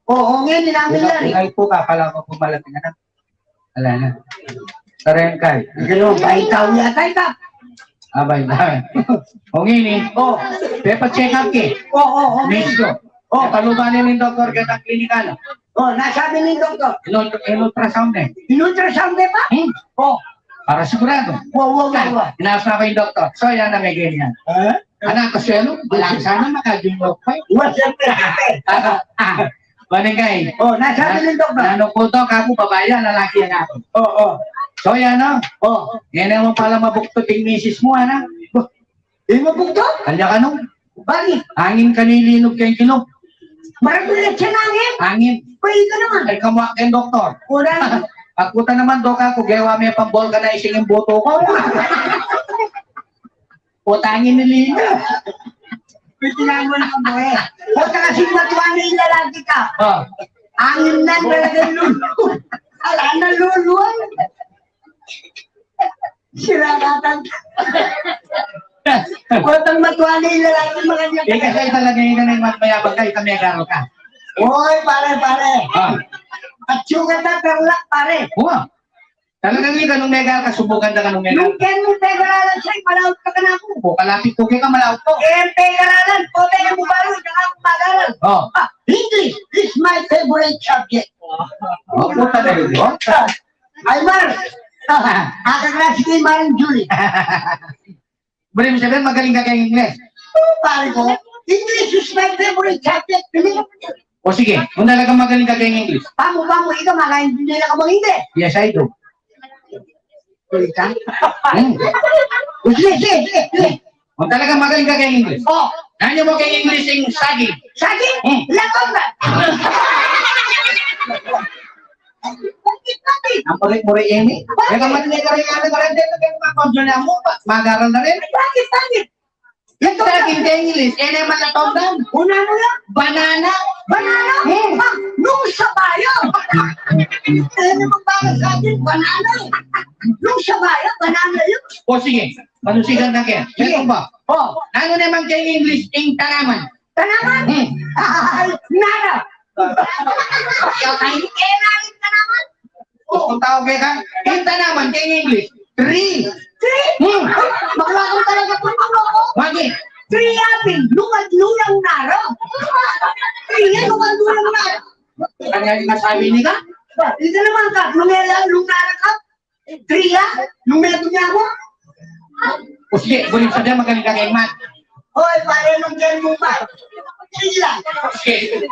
Oo, ngayon, inamin Ikaw, yan eh. ikaw po ka, pala ko pumalating anak. Wala na. Tarengkay. Ganun, bay tao yata, ikaw. Abay, abay. O ngini, o, pepa-check up ki. O, o, o. Miss ko. O. Pepaluban ning doktor ka ng klinika, no? O, nasabi ning doktor. Inu-, inu-ultrasound eh. In-ultrasound eh pa? Hmm. O. Para sigurado. Wa, wa, wa, wa. Inaas na ko yung doktor. So, yan na may ganyan. Ha? Anak ko, selo, wala ka sana makajunlok pa. Wa, siyempre, siyempre. Ah, ah. Barangay. O, nasabi ning doktor. Nanu ku to, kaku babai, lalaki yan aku. O, o. So, yan, no? O. Yan naman pala mabuktot yung misis mo, ano? Ba, eh, mabuktot? Kanya ka, no? Bakit? Angin kanu ilinog keng kilub. Maragul na siya ng angin. Angin. Pwede ka naman. Ay, kamuha keng doktor. Wala. Pagkuta naman, Dok, aku, gewa me pang vulcanizing yung buto ko. Putangin ni Lina. Pwede naman ang buhay. Puta kasi matuwa na yung lalaki ka. Ah. Angin na talaga lulu. Ala na lulu. Sira ka tan-, putang matuwa na yung lalaki, mga niya. Eh, kasi talaga yun na yung mat-, mayabang ka, ita may garo ka. Oy, pare, pare. Ah. At yung kata, tarlak, pare. Wow. Talagang ika, nung megal ka, subukan da ka nung megal. Nung ken mu pegaralan siya, malaut ka kanaku. O, kalapit ko keka, malaut ko. Ken pegaralan, o, pegaralan mu baru, saka aku mag-aral. O. Ah, English is my favorite subject. O, puta na yun, o. Ay, Mar. Aka klase kay Mar Julie. Bali mu sabihin, magaling ka keng English? O, pare ko, English is my favorite subject. O sige, kung talagang magaling ka keng English. Pamu, pamu, ika, makaintindi na ka bang hindi? Yes, I do. Kulit ka? Hmm. O sige, sige, sige, sige. Kung talagang magaling ka keng English. O. Nanu mu keng English ing saging? Saging? Hmm. Lakom na. Ang murik-murik ini. Bakit? Kaya ka man, may karayaan na karante na kaya mga konjo na mo, pa-, mag-aral na rin. Bakit? Bakit? Yung saging sa English, eh, naman na tondan. Una mo yan? Banana. Banana? Hmm. Ah, nung sa bayan. Eh, naman para sa akin, banana. Nung sa bayan, banana yun. O, sige. Manusigan na kaya. Sige. Ito ba? O. Nanu naman keng English ing tanaman? Tanaman? Hmm. Ay, nara. Ay, eh, nara, tanaman. Gusto tau kaya ka? Ing tanaman keng English, tree. Tree? Hmm. Bakla ka talaga, puro ka loko. Bakit? Tree apple, lungad-lungang nara. Tree, lungad-lungang nara. Kanya yung nasabi ni ka? Ba, ito naman ka, lumela, lunara ka. Tree, ah, lumeto niya ako. O sige, gulit sa diyan, magaling ka kay Mat. Hoy, pare, nung diyan mo, Mat. Sige lang. Sige.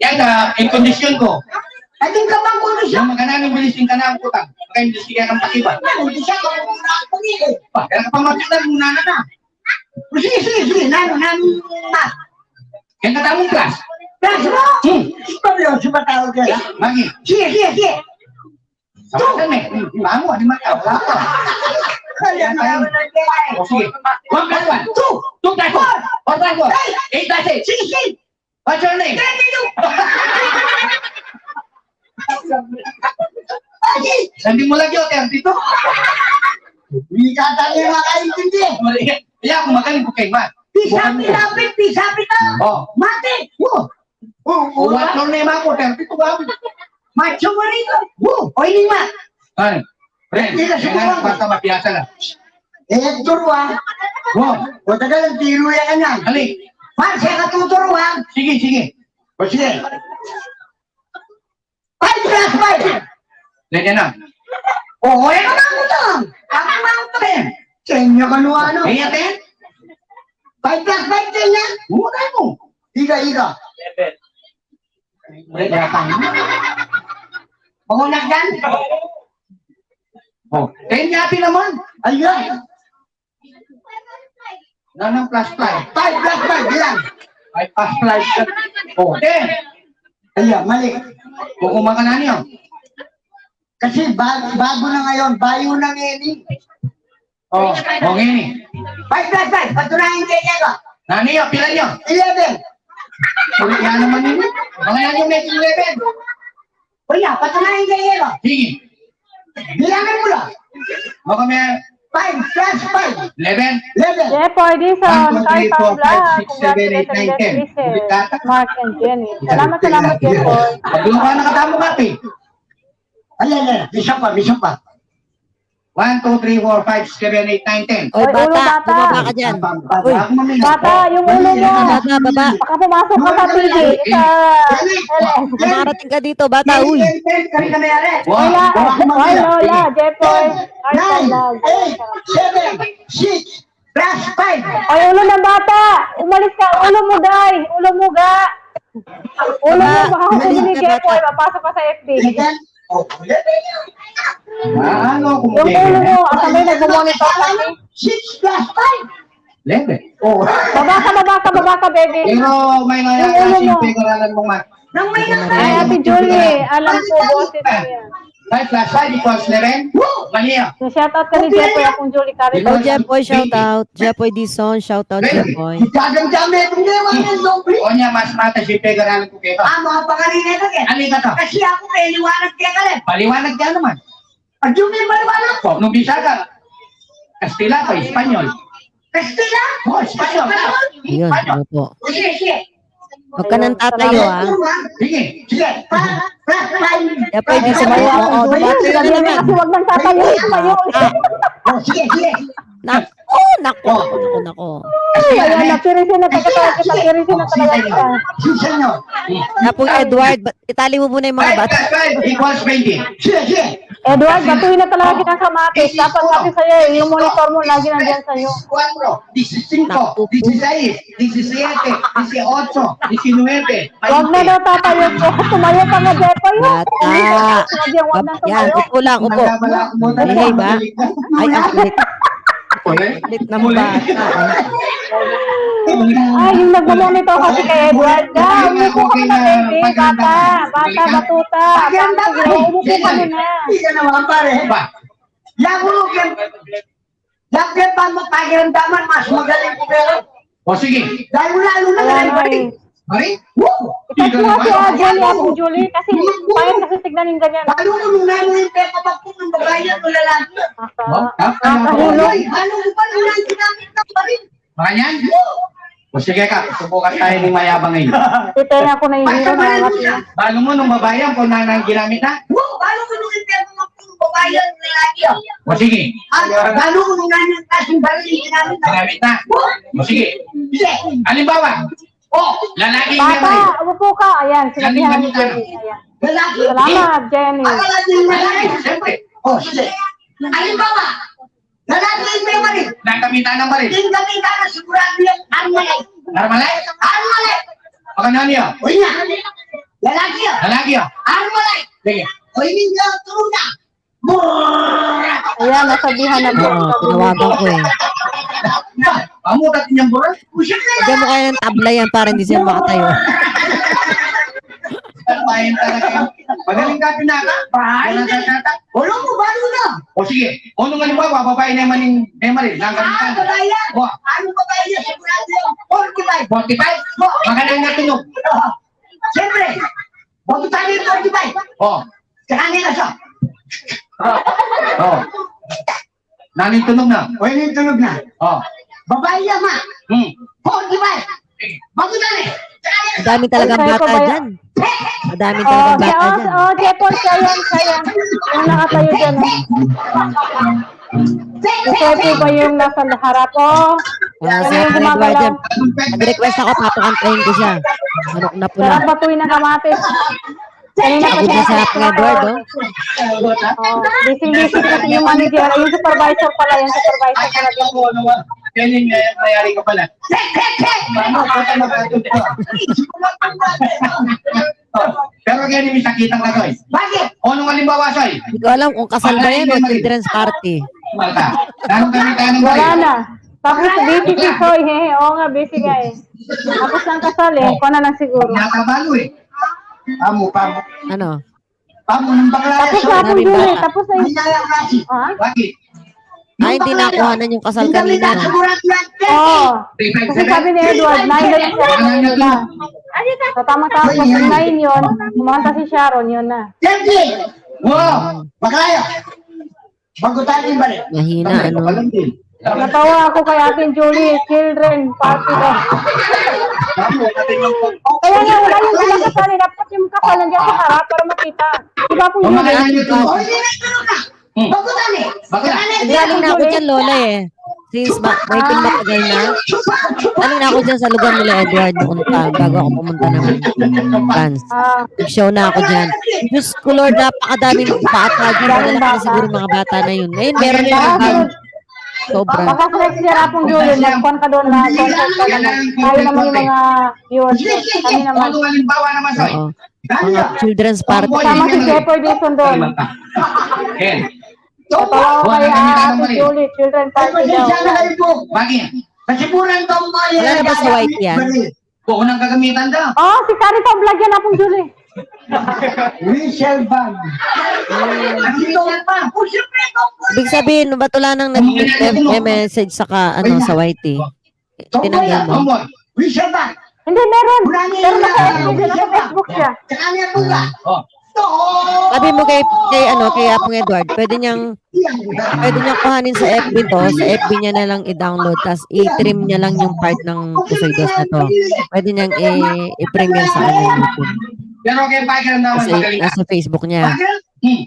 Yan, ah, yung kondisyon ko. Ating ka bang kondisyon? Yung magana ng bilis yung kanang kutang. Kaya hindi sige ng pakiba. Ano, hindi siya kung kung ako ni eh. Pa, kaya ka pamagitan, muna na na. Sige, sige, sige. Nanu, nanu, ma. Yan ka tamang class. Class mo? Hmm. Seryoso ba tawag ka? Bakit? Sige, sige, sige. Sa akin eh. Bango, di man ka. Wala pa. Kaya na naman ang kaya eh. O sige. One plus one. Two. Two plus four. Four plus four. Eight. Eight plus eight. Sixteen. What's your name? Thirty-two. Ay! Sabi mo lagi, o, thirty-two. Hindi ka tayo makaintindi. Mali. Kaya ako magaling ko kay Mat. Pisa, pisa, pisa, pisa. O. Mati. O. O, o, What's your name ako? Thirty-two ako. Macho mo rito. O. O, ini, Mat. Ay. Friend, hindi ka kailangan subukan. Basta mapiyasa lang. Eh, Hector, wa. Wow. O, tagal ang tiro yan, ano? Ali. Par, siya ka tuturo, wa. Sige, sige. O, sige. Five plus five. Pwede na. O, wala ka mang utang. Ako mang utang. Kenya ka nung ano? Kaya, ten? Five plus five, ten yan. Mura mo. Iga, iga. Wala ka. Pangunak yan? O, ten nga pin naman. Ayan. Nanang plus five. Five plus five, ilan? Ay, past life. Oh. Eh, ayan, mali. Kukuha ka na niyo. Kasi ba-, bago na ngayon, bayo na ngeni. Oh, oh, ngeni. Five plus five, patunayan kaya ko. Nani yun? Pila yun? Eleven. Ulit nga naman yun. Mga yan yung may eleven. O ya, patunayan kaya ko. Sige. Bilangan mo lang. Baka may Five plus five. Eleven. Eleven. Jeff Ordison, one, two, three, four, five, six, seven, eight, nine, ten. Mark and Jenny. Salamat, salamat, Jeff Ordison. Paglupa na katamu, Kapi. Ayan, ayan. Isa pa, isa pa. One, two, three, four, five, six, seven, eight, nine, ten. Oy, bata, bumaba ka dyan. Uy. Bata, yung ulo mo. Baba, baba. Baka pumasok ka sa T V. Isa. Dumarating ka dito, bata, uy. Wala. Ay, Lola, Jeffoy. Ay, Lola. Plus five. Ay, ulo ng bata. Umalis ka. Ulo mo, Day. Ulo mo, ga. Ulo mo, baka kukunin ni Jeffoy. Mapasok ka sa F B. Ano, yung ulo mo, at sabay nagmumonitor ka, eh. Six plus five. Eleven. Oh. Baba ka, baba ka, baba ka, baby. Pero may mga yung ulo mo. Pag-aralan mong mat. Ay, Ate Julie, alam ko, boses mo yan. Five plus five equals eleven. Mali ah. Shout out ka ni Jeffoy, akong Julie Carlos. Hello, Jeffoy, shout out. Jeffoy Dizon, shout out, Jeffoy. O niya, mas mata si Pegaralan ko kaya. Ah, mga pangalan nito, eh. Ano yung kato? Kasi ako, may liwanag kaya ka, eh. Paliwanag ka naman. Ang yung may maliwanag po, nung bisa ka, Kastila pa, Espanyol. Kastila? Oh, Espanyol. Yun, ano po. Sige, sige. Huwag ka nang tatayo, ah. Sige, sige. Pa, pa, pa. Kaya pwede sa mga, oo, oo, tumayo na naman. Kasi huwag nang tatayo, tumayo. Ah. Oh, sige, sige. Naku, naku, naku, naku, naku. Ayan, natirisin na taga-, natirisin na talaga kita. Sige, senyor. Napong Edward, ba't itali mo muna yung mga bata? Five plus five equals twenty. Sige, sige. Edward, batuhin na talaga kitang kamatis. Dapat kasi sa'yo, eh, yung monitor mo, lagi nandiyan sa'yo. Naku po. Disisinko, disisais, disisiyete, disiotso, disinuebe, bainte. Huwag na daw tatayo po. Tumayo pa nga, Jeffoy, oh. Bata. Sabi, huwag na tumayo. Yan, upo lang, upo. Mahihay ba? Ay, ang kulit. Kulit ng bata, ah. Ay, yung nagmamonitor kasi kay Edward. Daw, umupo ka muna, baby. Bata, bata, batuta. Bata, sige, umupo ka muna. Hindi ka naman, pare. Ba? Yan, umupo ka. Dapat pa mo pakiramdaman, mas magaling ko pero. O sige. Lalo-lalo na. Ayan, ngayon, Mari. Mari? Woo! Ito po si Ate Julie, Ate Julie, kasi pangit kasi tignan yung ganyan. Lalo ko nung nanu yung pepa pagpun ng babae at lalaki. Aka-, oh, ah, nakahulog. Ay, ano ko pa nung nanu ginamit ng Mari? Mga yan? Woo! O sige ka, subukan tayo ni mayabang ngayon. Ito na ako nahihirap, mga kapatid. Balo mo nung babae yan, kung nanang ginamit na? Woo! Balo ko nung yung pepa pagpun ng babae at lalaki. O sige. Ah, balo ko nung nanu yung klaseng baril yung ginamit na? Ginamit na? Woo! O sige. Sige. Halimbawa, oh, lalaki yung memory. Papa, umupo ka. Ayan, sinabihan ni Jenny. Ayan. Lalaki. Salamat, Jenny. Lalaki yung memory. Siyempre. Oh, sige. Halimbawa, lalaki yung memory. Nagkamita ng baril. Yung kamita na sigurado yung Armalite. Armalite? Armalite. Baka na niya. O, yun nga. Lalaki yun. Lalaki yun. Armalite. Sige. O, yun yung, uh, turun na. Ayan, nasabihan na po. Oo, tinawagan ko eh. Pamukat niyang buras. Lagyan mo kaya ng tabla yan para hindi siya makatayo. Tapayan talaga yun. Magaling ka, pinaka. Bahay na. Wala ka tata. Wala mo, balo na. O sige. O nung halimbawa, babae naman yung memory. Ah, babae yan. O. Anong babae yan? Sigurado yan. Forty-five. Forty-five? O. Maganda nga tunog. Siyempre. Boto tayo yung forty-five. O. Tsaka nila siya. O. Nanu yung tunog na? O, yun yung tunog na. O. Babae yan, ma. Hmm. Forty-five. Bago na eh. Madami talagang bata dyan. Madami talagang bata dyan. O, Jeffoy, siya yan, siya yan. Yung nakatayo dyan, eh. Ito po ba yung nasa harap? O. Ah, sa yung gumagalaw. Nag-request ako, papakantahin ko siya. Manok na pula. Sarap batuhin ng kamatis. Kanina pa siya. Sabi niya sa akin, Edward, oh. Oh, busy-busy po yung manager. Ay, yung supervisor pala, yung supervisor pala. Ay, ano po, ano ba? Ganyan nga, mayari ka pala. Paano ka na magkatuto? Oh, pero ganyan yung sakitan ka, Toy. Bakit? O, nung halimbawa, Soy? Hindi ko alam kung kasal ba yan o children's party. Wala na. Tapos busy si Soy, he. Oo nga, busy nga eh. Tapos ng kasal eh. Kuha na lang siguro. Nakabalu eh. Pamu, pamu. Ano? Pamu ng bakla. Tapos na pong Julie, tapos na yung... Ha? Ay, hindi nakuhanan yung kasal kanina. Oo. Kasi sabi ni Edward, nine na yung ceremony nila. So, tamang-tama, pag nine yun, kumanta si Sharon, yun na. Wow! Bakla yan! Bago tayo yung balik. Mahina, ano? Natawa ako kay Ate Julie, children party daw. Kaya nga, wala yung sila kasali. Dapat yung kasal nandiyan sa harap para makita. Di ba po yun? Galing na ako dyan, Lola, eh. Since ma- may pin matagal na. Galing na ako dyan sa lugar nila Edward noon pa, bago ako pumunta ng France. Nag-show na ako dyan. Diyos ko, Lord, napakadaming bata dyan. Malalaki na siguro mga bata na yun. Ngayon, meron na yung bag. Sobra. Makaka-flex niya na pong Julie. Nagkuhan ka doon na concert ka naman. Tayo naman yung mga viewers. Kami naman. Oo. Mga children's party. Kasama si Jefferson doon. Natawa ko kay Ate Julie, children's party daw. Wala na ba sa White yan? Oh, si Carita Vlog yan, Ate Julie. Michelle Bang. Ibig sabihin, ba't wala nang nag-message sa ka, ano, sa Y T? Tinanggal mo? Hindi, meron. Pero naka-, naka-Facebook siya. Sabi mo kay, kay, ano, kay Apong Edward, pwede niyang, pwede niyang kuhanin sa F B to, sa F B niya na lang i-download, tas i-trim niya lang yung part ng Pusoy Dos na to. Pwede niyang i- i-premiere sa kanyang YouTube. Kasi nasa Facebook niya.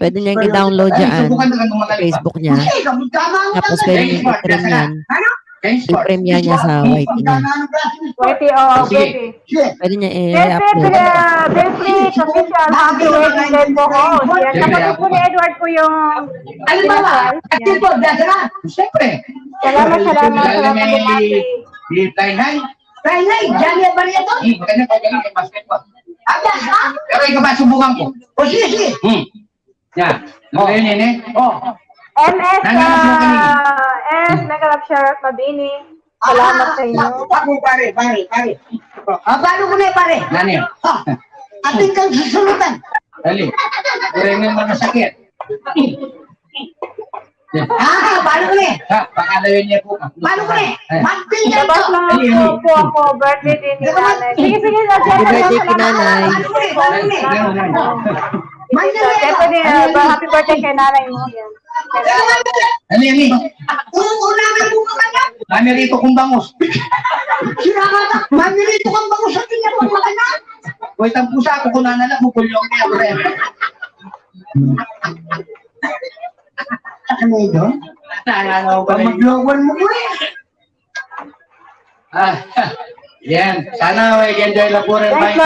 Pwede niyang i-download yan sa Facebook niya. Tapos pwede niyang i-trim yan. I-premiere niya sa Y T niya. Y T, oo, pwede. Pwede niya i-upload. Best Official, happy wedding day po, host. Yan, kapatid po ni Edward po yung... Halimbawa, kapatid po, dasa na. Siyempre. Salamat, salamat, salamat po, Mati. Di tayo na. Tayo na, Johnny Barrientos. Maganda, maganda, may basketball. Aba, ha? Pero ikaw ba, subukan ko. O, sige, sige. Hmm. Yan. Ano ba yun, Nene? Oh. M S, ah, S, Mega Love Shoutout Mabini. Salamat sa inyo. Ako, pare, pare, pare. Ah, paano ko na, pare? Nani? Ah, ating kang susunutan. Dali. Kurang ng mga sakit. Ah, paano ko na? Ha, pakalayo niya po. Paano ko na? Magpinsan ko. Ilabas lang po, po ako, birthday din ni Nanay. Sige, sige, Happy birthday kay Nanay. Siyempre, di, ah, happy birthday kay Nanay mo. Yan. Ano yan, eh? Mamirito kong bangus. Mami, rito kang bangus sa tinya pang makana. Uy, tampusa ako kung nanala, kukulyong niya, pre. Ano yun? Ano, ano, pre? Pamaglowan mo, pre. Ah, yan. Sana, eh, enjoy lang po rin. Thanks,